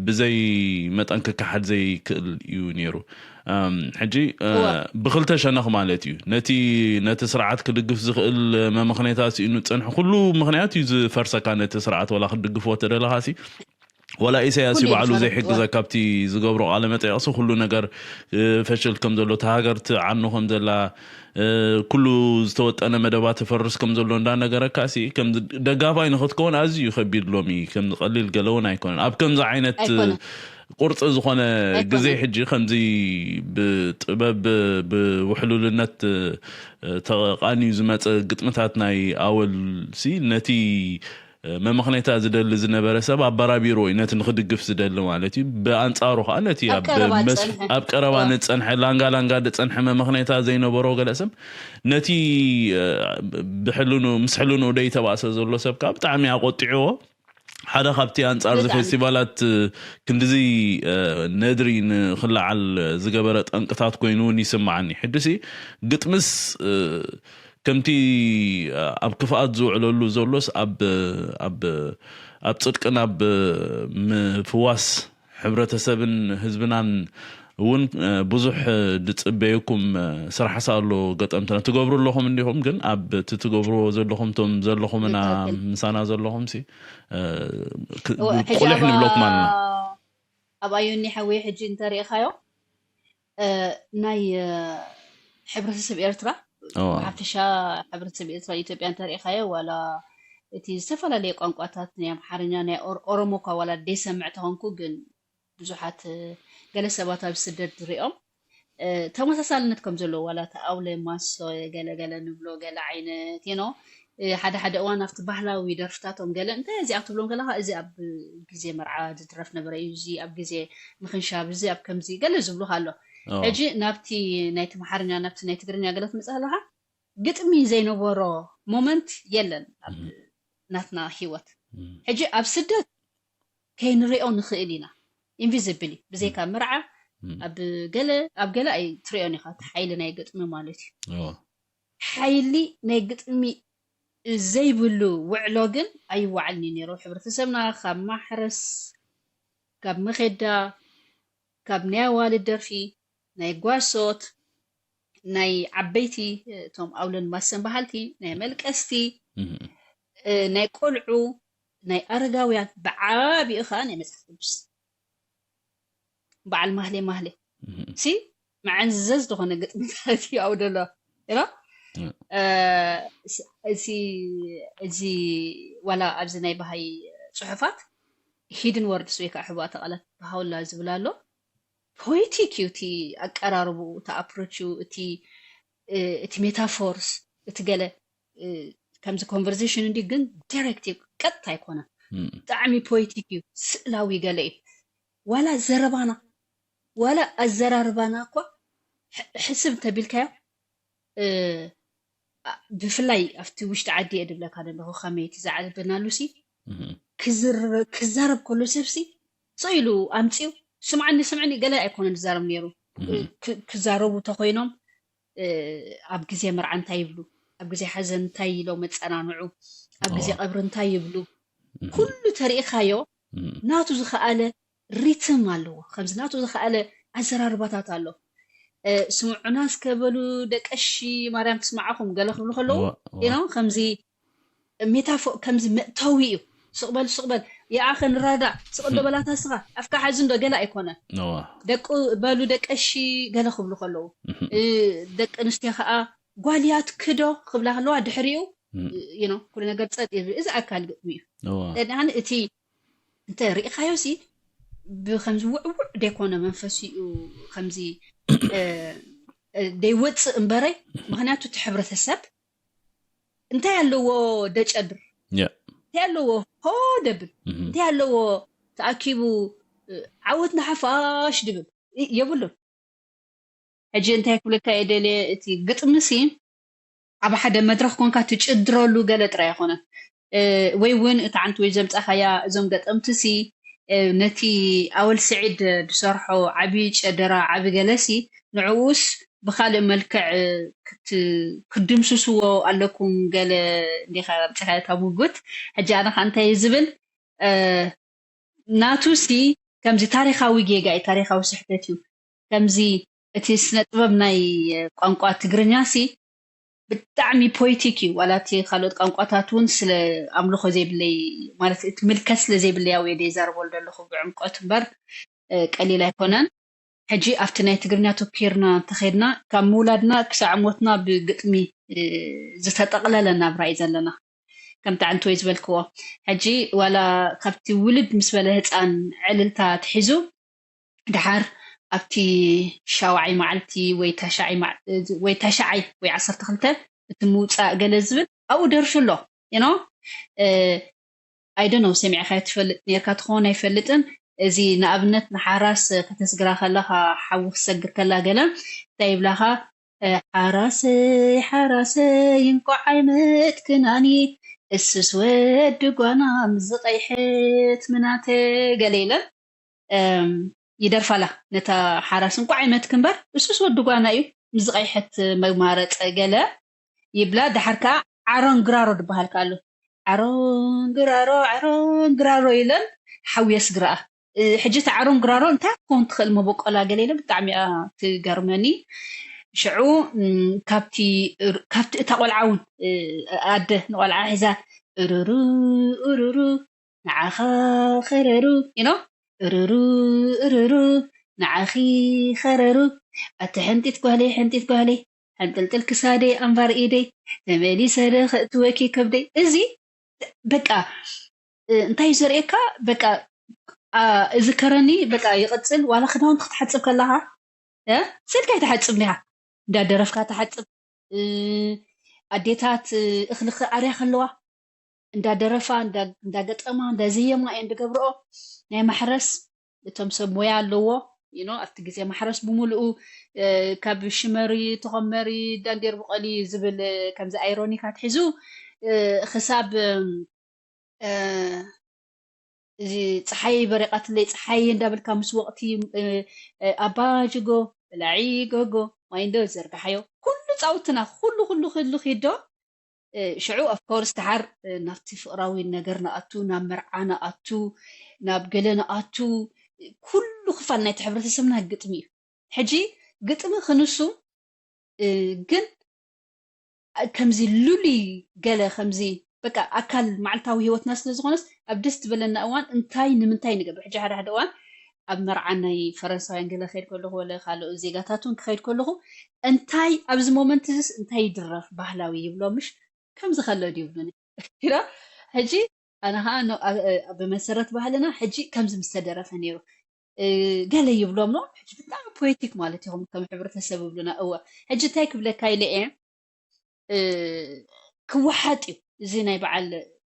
ብዘይ መጠን ክከሓድ ዘይክእል እዩ ነይሩ። ሕጂ ብክልተ ሸነኽ ማለት እዩ ነቲ ነቲ ስርዓት ክድግፍ ዝኽእል መመኽነታት ስኢኑ ዝፀንሐ ኩሉ ምኽንያት እዩ ዝፈርሰካ። ነቲ ስርዓት ወላ ክትድግፍዎ ተደለኻ ሲ ወላ ኢሳያስ እዩ ባዕሉ ዘይሕግዘካ ኣብቲ ዝገብሮ ቃለ መጠየቅሲ ኩሉ ነገር ፈሽል ከም ዘሎ እታ ሃገር ትዓኑ ከም ዘላ ኩሉ ዝተወጠነ መደባት ተፈርስ ከም ዘሎ እንዳነገረካ ሲ ከም ደጋፋይ ንክትከውን ኣዝዩ ከቢድ ሎሚ ከም ቀሊል ገለ እውን ኣይኮነን ኣብ ከምዚ ዓይነት ቁርፂ ዝኾነ ግዜ ሕጂ ከምዚ ብጥበብ ብውሕሉልነት ተቃንዩ ዝመፀ ግጥምታት ናይ ኣወል ሲ ነቲ መመኽነይታ ዝደሊ ዝነበረ ሰብ ኣበራቢርዎ እዩ ነቲ ንኽድግፍ ዝደሊ ማለት እዩ። ብኣንፃሩ ከዓ ነቲ ኣብ ቀረባ ዝፀንሐ ላንጋ ላንጋ ዝፀንሐ መመኽነይታ ዘይነበሮ ገለ ሰብ ነቲ ብሕልኑ ምስ ሕልኑ ደይተባእሰ ዘሎ ሰብ ከዓ ብጣዕሚ ኣቆጢዕዎ ሓደ ካብቲ ኣንፃር እዚ ፌስቲቫላት ክንድዚ ነድሪ ንክለዓል ዝገበረ ጠንቅታት ኮይኑ እውን ይስማዓኒ። ሕድሲ ግጥምስ ከምቲ ኣብ ክፍኣት ዝውዕለሉ ዘሎስ ኣብ ኣብ ኣብ ጽድቅን ኣብ ምፍዋስ ሕብረተሰብን ህዝብናን እውን ብዙሕ ዝፅበየኩም ስራሕ ኣሎ። ገጠምትና ትገብሩ ኣለኹም እንዲኹም ግን ኣብ እቲ ትገብርዎ ዘለኹም ቶም ዘለኹምና ምሳና ዘለኹም ሲ ቁልሕ ንብለኩም ኣለና። ኣብ ኣዮኒ ሓወይ ሕጂ እንተሪእኻዮ ናይ ሕብረተሰብ ኤርትራ ብሓፈሻ ሕብረተሰብ ኤርትራ ኢትዮጵያ እንተሪእኻዮ ዋላ እቲ ዝተፈላለየ ቋንቋታት ናይ ኣምሓርኛ ናይ ኦሮሞ እኳ ዋላ ደይሰምዕ ተኾንኩ ግን ብዙሓት ገለ ሰባት ኣብ ስደት ዝሪኦም ተመሳሳልነት ከም ዘለዎ ዋላ እቲ ኣውለ ማሶ ገለ ገለ ንብሎ ገለ ዓይነት you know ሓደ ሓደ እዋን ኣብቲ ባህላዊ ደርፍታቶም ገለ እንታይ እዚኣ ክትብሎም ከለካ እዚ ኣብ ግዜ መርዓ ዝድረፍ ነበረ እዩ እዚ ኣብ ግዜ ምክንሻብ እዚ ኣብ ከምዚ ገለ ዝብሉካ ኣሎ ሕጂ ናብቲ ናይ ትምሓርኛ ናብቲ ናይ ትግርኛ ገለ ክትምፅእ ከለካ ግጥሚ ዘይነበሮ moment የለን ኣብ ናትና ሂወት ሕጂ ኣብ ስደት ከይንሪኦ ንኽእል ኢና invisible ብዘይካ መርዓ ኣብ ገለ ኣብ ገለ ኣይትሪኦን ኢኻ እቲ ሓይሊ ናይ ግጥሚ ማለት እዩ ሓይሊ ናይ ግጥሚ ዘይብሉ ውዕሎ ግን ኣይዋዓልን እዩ ነይሩ ሕብረተሰብና ካብ ማሕረስ ካብ መኼዳ ካብ ናይ ኣዋልድ ደርፊ ናይ ጓሶት ናይ ዓበይቲ እቶም ኣውለን ማሰን በሃልቲ ናይ መልቀስቲ ናይ ቆልዑ ናይ ኣረጋውያን ብዓቢኡ ከዓ ናይ መፅሓፍ ቅዱስ በዓል ማህሌ ማህሌ ሲ መዓንዘዝ ዝኾነ ግጥምታት ይኣው ደሎ ሮ እዚ ዋላ ኣብዚ ናይ ባህይ ፅሑፋት hidden words ወይ ከዓ ሕቡኣተ ቃላት ብሃውላ ዝብል ኣሎ poetic እዩ እቲ ኣቀራርቡ እቲ approach እቲ እቲ ሜታፎርስ እቲ ገለ ከምዚ ኮንቨርሴሽን እንዲ ግን ዳይሬክት እዩ፣ ቀጥታ ኣይኮነን። ብጣዕሚ ፖይቲክ እዩ፣ ስእላዊ ገለ እዩ። ዋላ ዘረባና ዋላ ኣዘራርባና እኳ ሕስብ እንተቢልካዮ፣ ብፍላይ ኣብቲ ውሽጢ ዓዲ እየ ድብለካ ዘለኹ፣ ከመይ እቲ ዝዓበናሉ ሲ ክዛረብ ከሎ ሰብሲ ስቕ ኢሉ ኣምፅኡ፣ ስምዓኒ ስምዕኒ ገለ ኣይኮነን ዝዛረብ ነይሩ። ክዛረቡ ተኮይኖም ኣብ ግዜ መርዓ እንታይ ይብሉ፣ ኣብ ግዜ ሓዘን እንታይ ኢሎም መፀናንዑ፣ ኣብ ግዜ ቀብሪ እንታይ ይብሉ፣ ኩሉ ተሪኢኻዮ ናቱ ዝኸኣለ ሪትም ኣለዎ፣ ከምዚ ናቱ ዝኸኣለ ኣዘራርባታት ኣሎ። ስምዑና እስከ በሉ ደቀሺ ማርያም ትስምዓኹም ገለ ክብሉ ከለዉ ኢኖ ከምዚ ሜታፎ ከምዚ መእተዊ እዩ። ስቕበል ስቕበል የኣኸ ንራዳእ ስቕ ዶ በላታ ስኻ ኣፍካ ሓዚ እንዶ ገለ ኣይኮነ። ደቂ በሉ ደቀሺ ገለ ክብሉ ከለዉ ደቂ ኣንስትዮ ከዓ ጓልያት ክዶ ክብላ ከለዋ ድሕሪኡ ኩሉ ነገር ፀጥ ይብል። እዚ ኣካል ግጥሚ እዩ። ደሓን እቲ እንተ ሪኢኻዮ ሲ ብከምዚ ውዕውዕ ደይኮነ መንፈሲኡ ከምዚ ደይወፅእ እምበረ። ምክንያቱ እቲ ሕብረተሰብ እንታይ ኣለዎ ደጨድር፣ እንታይ ኣለዎ ሆ ደብል፣ እንታይ ኣለዎ ተኣኪቡ ዓወት ንሓፋሽ ድብል የብሉን። ሕጂ እንታይ ክብለካ እየ ደልየ፣ እቲ ግጥሚ ሲ ኣብ ሓደ መድረኽ ኮንካ ትጭድረሉ ገለ ጥራይ ኣይኮነን። ወይ እውን እታ ዓንቲ ወይ ዘምጻኻያ እዞም ገጠምቲ ሲ ነቲ ኣወል ስዒድ ዝሰርሖ ዓቢ ጨደራ ዓቢ ገለ ሲ ንዕኡስ ብኻልእ መልክዕ ክትድምስስዎ ኣለኩም ገለ እንዲኻ ኣምጺኻ እታ ምጉት። ሕጂ ኣነ ኸ እንታይ ዝብል ናቱ ሲ ከምዚ ታሪኻዊ ጌጋ እዩ፣ ታሪኻዊ ስሕተት እዩ። ከምዚ እቲ ስነ ጥበብ ናይ ቋንቋ ትግርኛ ሲ ብጣዕሚ ፖይቲክ እዩ። ዋላ እቲ ካልኦት ቋንቋታት እውን ስለ ኣምልኾ ዘይብለይ ማለት እቲ ምልከት ስለ ዘይብለይ ኣውየ ደይዛረበሉ ዘለኹ ብዕምቆት እምበር ቀሊል ኣይኮነን። ሕጂ ኣብቲ ናይ ትግርኛ ተኪርና እንተኸድና ካብ ምውላድና ክሳዕ ሞትና ብግጥሚ ዝተጠቕለለ ናብራ እዩ ዘለና። ከምቲ ዓንተ ወይ ዝበልክዎ ሕጂ ዋላ ካብቲ ውልድ ምስ በለ ህፃን ዕልልታ ትሒዙ ድሓር ኣብቲ ሻውዓይ መዓልቲ ወይ ታሽዓይ መዓ- ወይ ታሽዓይ ወይ ዓሰርተ ክልተ እቲ ምውፃእ ገለ ዝብል ኣብኡ ደርፊ ኣሎ። You know I don't know ሰሚዕካ ትፈልጥ ነርካ ትኸውን ኣይፈልጥን። እዚ ንኣብነት ንሓራስ ከተስግራ ከለኻ ሓዊ ክሰግር ከላ ገለ እንታይ ይብላኻ ሓራሰይ ሓራሰይ እንቋዕ ኣይመትክናኒ እሱስ ወዲ ጓና ምዝቐይሐት ምናተ ገለ ኢለን ይደርፋላ ነታ ሓራስ እንቋዕ ኣይመትክ እምበር እሱስ ወዲ ጓና እዩ ምዝቐይሐት መማረፀ ገለ ይብላ። ድሓር ከዓ ዓሮን ግራሮ ዝበሃል ከ ኣሎ። ዓሮን ግራሮ ዓሮን ግራሮ ኢለን ሓዊ የስግርኣ። ሕጂ እቲ ዓሮን ግራሮ እንታይ ክኸውን ትኽእል መበቆላ ገለ ኢለ ብጣዕሚ እያ ትገርመኒ። ሽዑ ካብቲ ካብቲ እታ ቆልዓ እውን ኣደ ንቆልዓ ሒዛ እርሩ እርሩ ንዓኻ ኸረሩ you know እርሩ እርሩ ንዓኺ ኸረሩ ኣቲ ሕንጢት ጓለይ ሕንጢት ጓለይ ሕንጥልጥል ክሳደይ ኣንባር ኢደይ ተመሊሰ ዶ ከእትወኪ ከብደይ። እዚ በቃ እንታይ እዩ ዘርእየካ? በቃ እዝከረኒ በቃ ይቕጽል። ዋላ ክዳውንቲ ክትሓጽብ ከለኻ ስልካ ይትሓጽብ እንዲኻ እንዳደረፍካ ትሓጽብ። ኣዴታት እኽሊ ክኣርያ ከለዋ እንዳደረፋ እንዳገጠማ እንዳዘየማ እየን ዝገብርኦ። ናይ ማሕረስ እቶም ሰብ ሞያ ኣለዎ you know ኣብቲ ግዜ ማሕረስ ብምልኡ ካብ ሽመሪ ተኾመሪ ዳንዴር ብቐሊ ዝብል ከምዚ ኣይሮኒክ ኣትሒዙ ክሳብ እዚ ፀሓይ በሪቓትለይ ፀሓይ እንዳበልካ ምስ ወቕቲ ኣባ ጅጎ በላዒ ጎጎ ማይ እንዶ ዘርጋሓዮ ኩሉ ፃውትና ኩሉ ኩሉ ክሉ ኪዶ ሽዑ of course ድሓር ናብቲ ፍቕራዊ ነገር ንኣቱ ናብ መርዓ ንኣቱ ናብ ገለ ንኣቱ ኩሉ ክፋል ናይቲ ሕብረተሰብና ግጥሚ እዩ። ሕጂ ግጥሚ ክንሱ ግን ከምዚ ሉሊ ገለ ከምዚ በቃ ኣካል መዓልታዊ ህይወትና ስለ ዝኾነስ ኣብ ደስ ዝበለና እዋን እንታይ ንምንታይ ንገብር። ሕጂ ሓደ ሓደ እዋን ኣብ መርዓ ናይ ፈረንሳውያን ገለ ክኸይድ ከለኹ ወለ ካልኦ ዜጋታት እውን ክኸይድ ከለኹ እንታይ ኣብዚ ሞመንት እዚስ እንታይ ይድረፍ ባህላዊ ይብሎ ምሽ ከምዚ ከሎ ድዩ ይብሉኒ። ሕጂ ኣነ ከዓ ብመሰረት ባህልና ሕጂ ከምዚ ምስተደረፈ ነይሩ ገለ ይብሎም ኖ። ሕጂ ብጣዕሚ ፖኤቲክ ማለት ኢኹም ከም ሕብረተሰብ ይብሉና። እወ፣ ሕጂ እንታይ ክብለካ ኢለ እየ፣ ክወሓጥ እዩ እዚ ናይ በዓል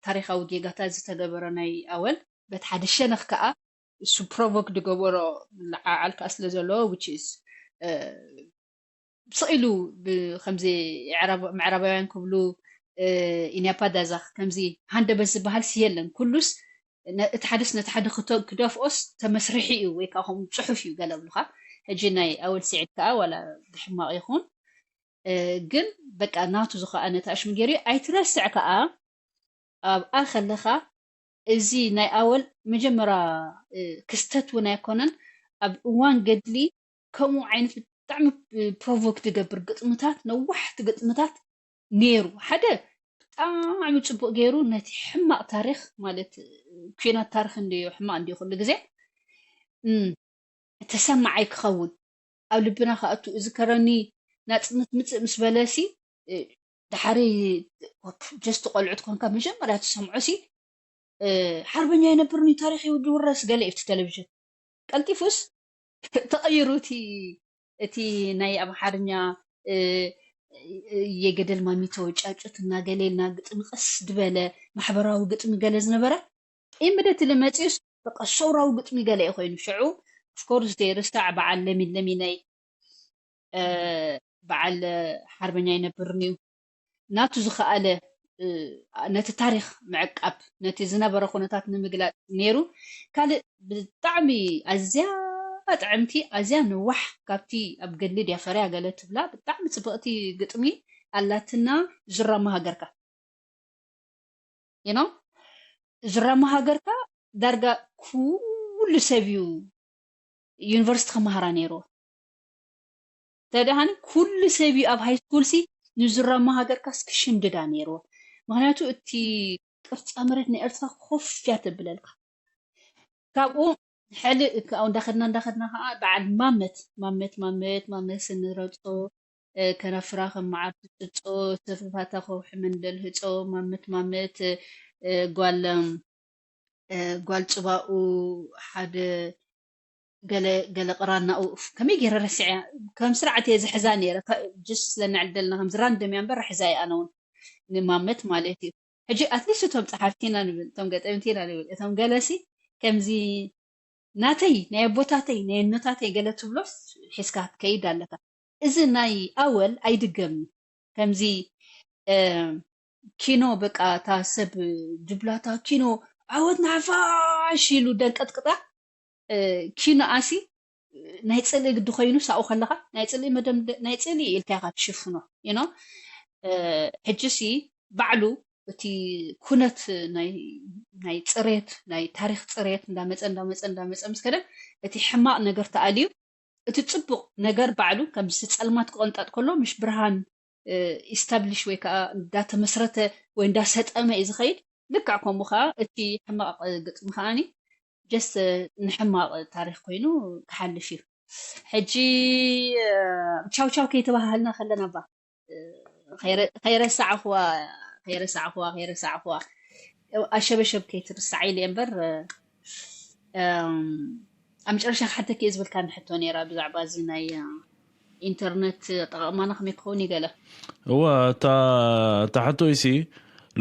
ታሪኻዊ ጌጋታት ዝተገበረ ናይ ኣወል። በቲ ሓደ ሸነኽ ከዓ እሱ ፕሮቮክ ዝገበሮ ምልዓዓል ከዓ ስለ ዘለዎ፣ which is ስቕ ኢሉ ከምዚ ምዕራባውያን ክብሉ ኢንያፓዳዛ ከምዚ ሃንደበት ዝበሃል ሲ የለን። ኩሉስ እቲ ሓደስ ነቲ ሓደ ክደፍኦስ ተመስርሒ እዩ ወይ ከዓ ከምኡ ፅሑፍ እዩ ገለ ብሉካ። ሕጂ ናይ ኣወል ስዒድ ከዓ ዋላ ብሕማቕ ይኹን ግን በቃ ናቱ ዝኸኣነ ታሽሙ ገይሩ እዩ። ኣይትረስዕ ከዓ ኣብኣ ከለኻ እዚ ናይ ኣወል መጀመርያ ክስተት እውን ኣይኮነን። ኣብ እዋን ገድሊ ከምኡ ዓይነት ብጣዕሚ ፕሮቮክ ዝገብር ግጥምታት፣ ነዋሕቲ ግጥምታት ነይሩ። ሓደ ብጣዕሚ ፅቡቅ ገይሩ ነቲ ሕማቕ ታሪክ ማለት ኩናት ታሪክ እንድዩ፣ ሕማቕ እንድዩ ኩሉ ግዜ ተሰማዓይ ክኸውን ኣብ ልብና ክኣቱ እዝከረኒ ናፅነት ምፅእ ምስ በለሲ ድሓሪ ጀስት ቆልዑት ኮንካ መጀመርያ ትሰምዖ ሲ ሓርበኛ ይነብርኒ ታሪክ ይውረስ ገለ እዩ ቴሌቪዥን ቀልጢፉስ ተቐይሩ እቲ እቲ ናይ ኣምሓርኛ የገደል ማሚቶ ጫጩት እና ገሌልና ግጥሚ ቀስ ዝበለ ማሕበራዊ ግጥሚ ገለ ዝነበረ ኢምደት ልመፅኡስ በቃ ሰውራዊ ግጥሚ ገለ እዩ ኮይኑ ሽዑ ኦፍኮርስ ዘይርሳዕ በዓል ለሚን ለሚነይ በዓል ሓርበኛ ይነብርኒ እዩ ናቱ ዝኸኣለ ነቲ ታሪክ ምዕቃብ ነቲ ዝነበረ ኩነታት ንምግላፅ ነይሩ ካልእ ብጣዕሚ ኣዝያ ጥዕምቲ ኣዝያ ንዋሕ ካብቲ ኣብ ገድሊ ድያ ፈርያ ገለ ትብላ ብጣዕሚ ፅብቕቲ ግጥሚ ኣላትና ዝራማ ሃገርካ you know ዝራማ ሃገርካ ዳርጋ ኩሉ ሰብ እዩ ዩኒቨርሲቲ ክመሃራ ነይርዎ ተደሃኒ ኩሉ ሰብ እዩ ኣብ ሃይ ስኩል ሲ ንዝራማ ሃገርካስ ክሽምድዳ ነይርዎ ምክንያቱ እቲ ቅርፃ መሬት ናይ ኤርትራ ኮፍ እያ ተብለልካ ካብኡ ሕልእ እንዳኸድና እንዳኸድና ከዓ በዓል ማመት ማመት ማመት ማመት ስንረግፆ ከናፍራ ከም መዓር ትፅብፆ ዝተፈፋታ ከውሒ መንደል ህፆ ማመት ማመት ጓል ጓል ፅባኡ ሓደ ገለ ገለ ቅራናኡ ከመይ ገይረ ረሲዐ ከም ስርዓት እየ ዝሕዛ ነይረ ጅስ ስለንዕል ደለና ከምዚ ራንደም እያ እምበር ሕዛ እየ ኣነ እውን ንማመት ማለት እዩ ሕጂ ኣትሊስት እቶም ፀሓፍቲ ኢና ንብል እቶም ገጠምቲ ኢና ንብል እቶም ገለሲ ከምዚ ናተይ ናይ ኣቦታተይ ናይ እኖታተይ ገለ ትብሎስ ሒዝካ ትከይድ ኣለካ እዚ ናይ ኣወል ኣይድገምኒ ከምዚ ኪኖ በቃ እታ ሰብ ጅብላታ ኪኖ ዓወት ንሓፋሽ ኢሉ ደንቀጥቅጣ ኪኖ ኣሲ ናይ ፅልኢ ግዲ ኮይኑ ሳኡ ከለካ ናይ ፅልኢ መደም ናይ ፅልኢ ኢልካ ኢካ ትሽፍኖ ኖ ሕጂ ሲ ባዕሉ እቲ ኩነት ናይ ፅሬት ናይ ታሪክ ፅሬት እንዳመፀ እንዳመፀ እንዳመፀ ምስ ከደ እቲ ሕማቅ ነገር ተኣልዩ እቲ ፅቡቕ ነገር ባዕሉ ከምዚ ጸልማት ክቕንጠጥ ከሎ ምሽ ብርሃን ኢስታብሊሽ ወይ ከዓ እንዳተመስረተ ወይ እንዳሰጠመ እዩ ዝኸይድ። ልክዕ ከምኡ ከዓ እቲ ሕማቕ ግጥሚ ከዓኒ ጀስት ንሕማቕ ታሪክ ኮይኑ ክሓልፍ እዩ። ሕጂ ቻው ቻው ከይተባሃልና ከለና ባ ከይረሳዕኹዋ ከይረሳዕኹዋ ከይረሳዕኹዋ ኣሸበሸብ ከይትርሳዕ ኢለ እምበር ኣብ መጨረሻ ክሓተኪ እየ ዝበልካኒ ሕቶ ነይራ ብዛዕባ እዚ ናይ ኢንተርነት ኣጠቓቕማና ከመይ ክኸውን ይገለ እዋ እታ ሕቶ ይሲ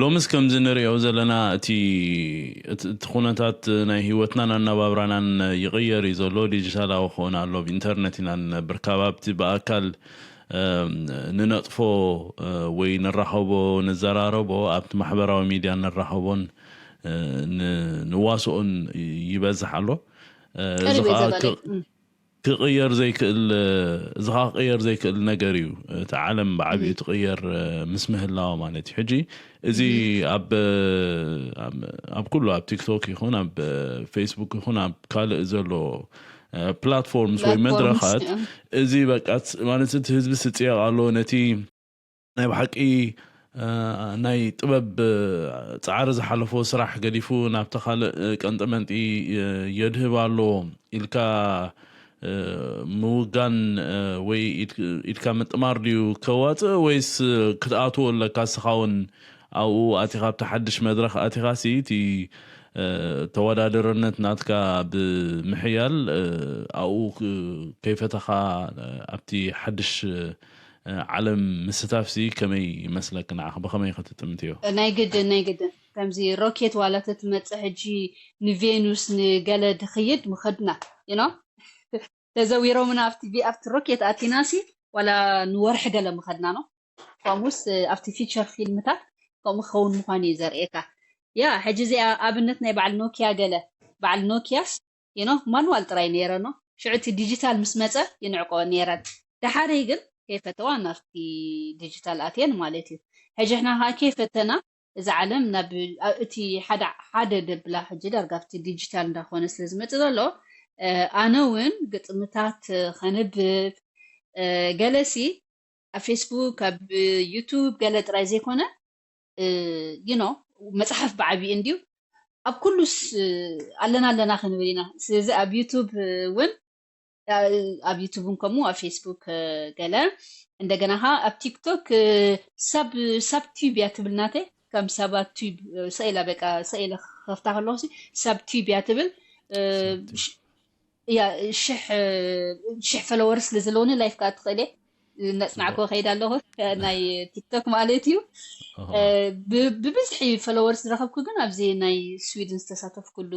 ሎምስ ከምዚ ንሪኦ ዘለና እቲ እቲ ኩነታት ናይ ህይወትናን ኣነባብራናን ይቕየር እዩ ዘሎ ዲጂታላዊ ክኾን ኣሎ ብኢንተርነት ኢና ንነብር ካብ ኣብቲ ብኣካል ንነጥፎ ወይ ንራኸቦ ንዘራረቦ ኣብቲ ማሕበራዊ ሚድያ ንራኸቦን ንዋስኦን ይበዝሕ ኣሎ እዚ ከዓ ክቕየር ዘይክእል እዚ ከዓ ክቕየር ዘይክእል ነገር እዩ እቲ ዓለም ብዓብኡ ትቕየር ምስ ምህላዋ ማለት እዩ ሕጂ እዚ ኣብ ኣብ ኩሉ ኣብ ቲክቶክ ይኹን ኣብ ፌስቡክ ይኹን ኣብ ካልእ ዘሎ ፕላትፎርምስ ወይ መድረኻት እዚ በቃ ማለት እቲ ህዝቢ ስፅየቕ ኣሎ ነቲ ናይ ብሓቂ ናይ ጥበብ ፃዕሪ ዝሓለፎ ስራሕ ገዲፉ ናብቲ ካልእ ቀንጢ መንጢ የድህብ ኣሎ ኢልካ ምውጋን ወይ ኢድካ ምጥማር ድዩ ከዋፅእ ወይስ ክትኣትዎ ኣለካ እስኻ እውን ኣብኡ ኣቲኻ ኣብቲ ሓድሽ መድረኽ ኣቲኻ ሲ እቲ ተወዳደረነት ናትካ ብምሕያል ኣብኡ ከይፈተኻ ኣብቲ ሓድሽ ዓለም ምስታፍሲ ከመይ ይመስለክ ንዓኽ ብኸመይ ክትጥምትዮ? ናይ ግድን ናይ ግድን ከምዚ ሮኬት ዋላ ተትመጽእ ሕጂ ንቬኑስ ንገለ ድኽይድ ምኸድና ዩ ተዘዊሮምና ኣብቲ ቪ- ኣብቲ ሮኬት ኣቲናሲ ዋላ ንወርሒ ገለ ምኸድና ነው። ከምኡስ ኣብቲ ፊቸር ፊልምታት ከምኡ ክኸውን ምዃኑ እዩ ዘርእየካ። ያ ሕጂ እዚኣ ኣብነት ናይ በዓል ኖኪያ ገለ በዓል ኖኪያስ ዩኖ ማንዋል ጥራይ ነይረ ነው ሽዑ እቲ ዲጂታል ምስ መፀ ይንዕቆ ነይረን። ደሓረይ ግን ከይፈተዋ ናብቲ ዲጂታል ኣትየን ማለት እዩ። ሕጂ ሕና ከዓ ከይፈተና እዛ ዓለም ናብ እቲ ሓደ ሓደ ደብላ ሕጂ ዳርጋ ኣብቲ ዲጂታል እንዳኾነ ስለ ዝመፅእ ዘሎ ኣነ እውን ግጥምታት ከንብብ ገለሲ ኣብ ፌስቡክ ኣብ ዩቱብ ገለ ጥራይ ዘይኮነ ዩኖ መፅሓፍ ብዓብዩ እንድዩ ኣብ ኩሉስ ኣለና ኣለና ክንብል ኢና። ስለዚ ኣብ ዩቱብ እውን ኣብ ዩቱብ እውን ከምኡ ኣብ ፌስቡክ ገለ እንደገና ካ ኣብ ቲክቶክ ሰብ ሰብ ቲዩብ እያ ትብል ናተይ ከም ሰባት ቲዩብ ሰኢላ በቃ ሰኢለ ከፍታ ከለኹ ሰብ ቲዩብ እያ ትብል ያ ሽሕ ሽሕ ፈለወር ስለ ዘለውኒ ላይፍ ከዓ ትኽእል እየ ነፅናዕኮ ከይድ ኣለኹ ናይ ቲክቶክ ማለት እዩ። ብብዝሒ ፈለወርስ ዝረኸብኩ ግን ኣብዚ ናይ ስዊድን ዝተሳተፍኩሉ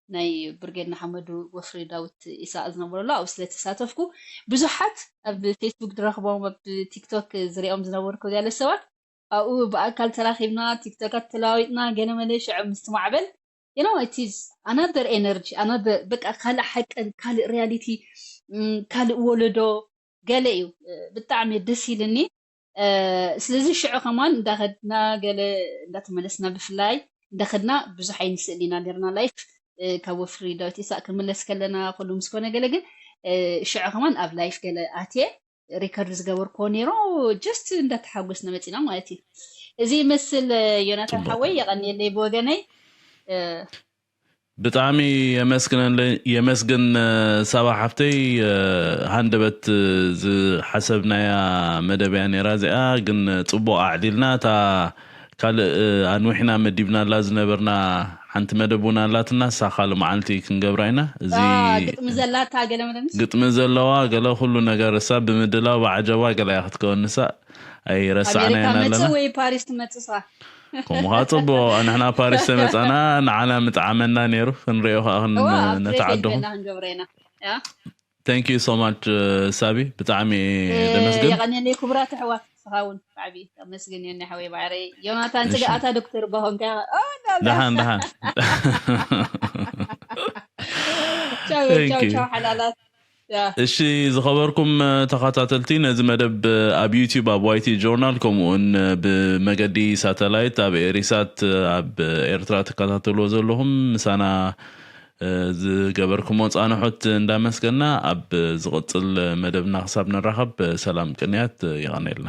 ናይ ብርጌድ ንሓመዱ ወፍሪ ዳዊት ኢሳቅ ዝነበረሉ ኣብኡ ስለ ተሳተፍኩ ብዙሓት ኣብ ፌስቡክ ዝረኽቦም ኣብ ቲክቶክ ዝሪኦም ዝነበርኩ ገለ ሰባት ኣብኡ ብኣካል ተራኺብና ቲክቶካት ተለዋዊጥና ገለ መለ ሽዑ ምስትማዕበል you know it is another energy another በቃ ካልእ ሓቀን ካልእ ሪያሊቲ ካልእ ወለዶ ገለ እዩ ብጣዕሚ ደስ ኢልኒ ስለዚ ሽዑ ከማን እንዳኸድና ገለ እንዳተመለስና ብፍላይ እንዳኸድና ብዙሕ ኣይንስእል ኢና ነርና ላይፍ ካብ ወፍሪ ዳዊት ኢሳቅ ክንምለስ ከለና ኩሉ ምስ ኮነ ገለ ግን ሽዑ ከማን ኣብ ላይፍ ገለ ኣትየ ሪከርድ ዝገበርክዎ ነይሩ just እንዳተሓጎስና መፂና ማለት እዩ እዚ ይመስል ዮናታን ሓወይ የቐንየለይ ብወገነይ ብጣዕሚ የመስግን ሳባ ሓፍተይ ሃንደበት ዝሓሰብናያ መደብ እያ ነይራ እዚኣ ግን ፅቡቅ ኣዕሊልና እታ ካልእ ኣንዊሕና መዲብናላ ዝነበርና ሓንቲ መደብ እውን ኣላትና እሳ ካልእ መዓልቲ ክንገብራ ኢና እዚ ግጥሚ ዘላታ ገለ መደምስ ግጥሚ ዘለዋ ገለ ኩሉ ነገር እሳ ብምድላው ብዓጀባ ገለ እያ ክትከውን ንሳ ኣይረሳዕና ኣሜሪካ ኢና መጽእ ኣለና ወይ ፓሪስ ትመጽእ እሳ ከምኡ ከዓ ፅቡቅ ንሕና ፓሪስ ተመፃና ንዓና ምጥዓመና ነይሩ ክንሪኦ ከዓ እዋ ኣብ ነተዓደኹም ቴሌቪዥንና ክንገብሮ ኢና ያ thank you so much ሳቢ ብጣዕሚ ደመስግን የቐንየለይ ክቡራት ኣሕዋት ንስኻ እውን ብዓብዪ ኣመስግን እየ ሓወይ ባዕረይ ዮናታን እሺ። ስጋኣታ ዶክተር እባ ኮንካ ደሓን ደሓን ቻው Thank ቻው you. ቻው ሓላላት ያ እሺ ዝኸበርኩም ተኸታተልቲ ነዚ መደብ ኣብ ዩቲዩብ ኣብ ዋይቲ ጆርናል ከምኡውን ብመገዲ ሳተላይት ኣብ ኤሪሳት ኣብ ኤርትራ ትከታተልዎ ዘለኹም ምሳና ዝገበርኩሞ ፃንሖት እንዳመስገና ኣብ ዝቕፅል መደብና ክሳብ ንራኸብ ሰላም ቅንያት ይቐነልና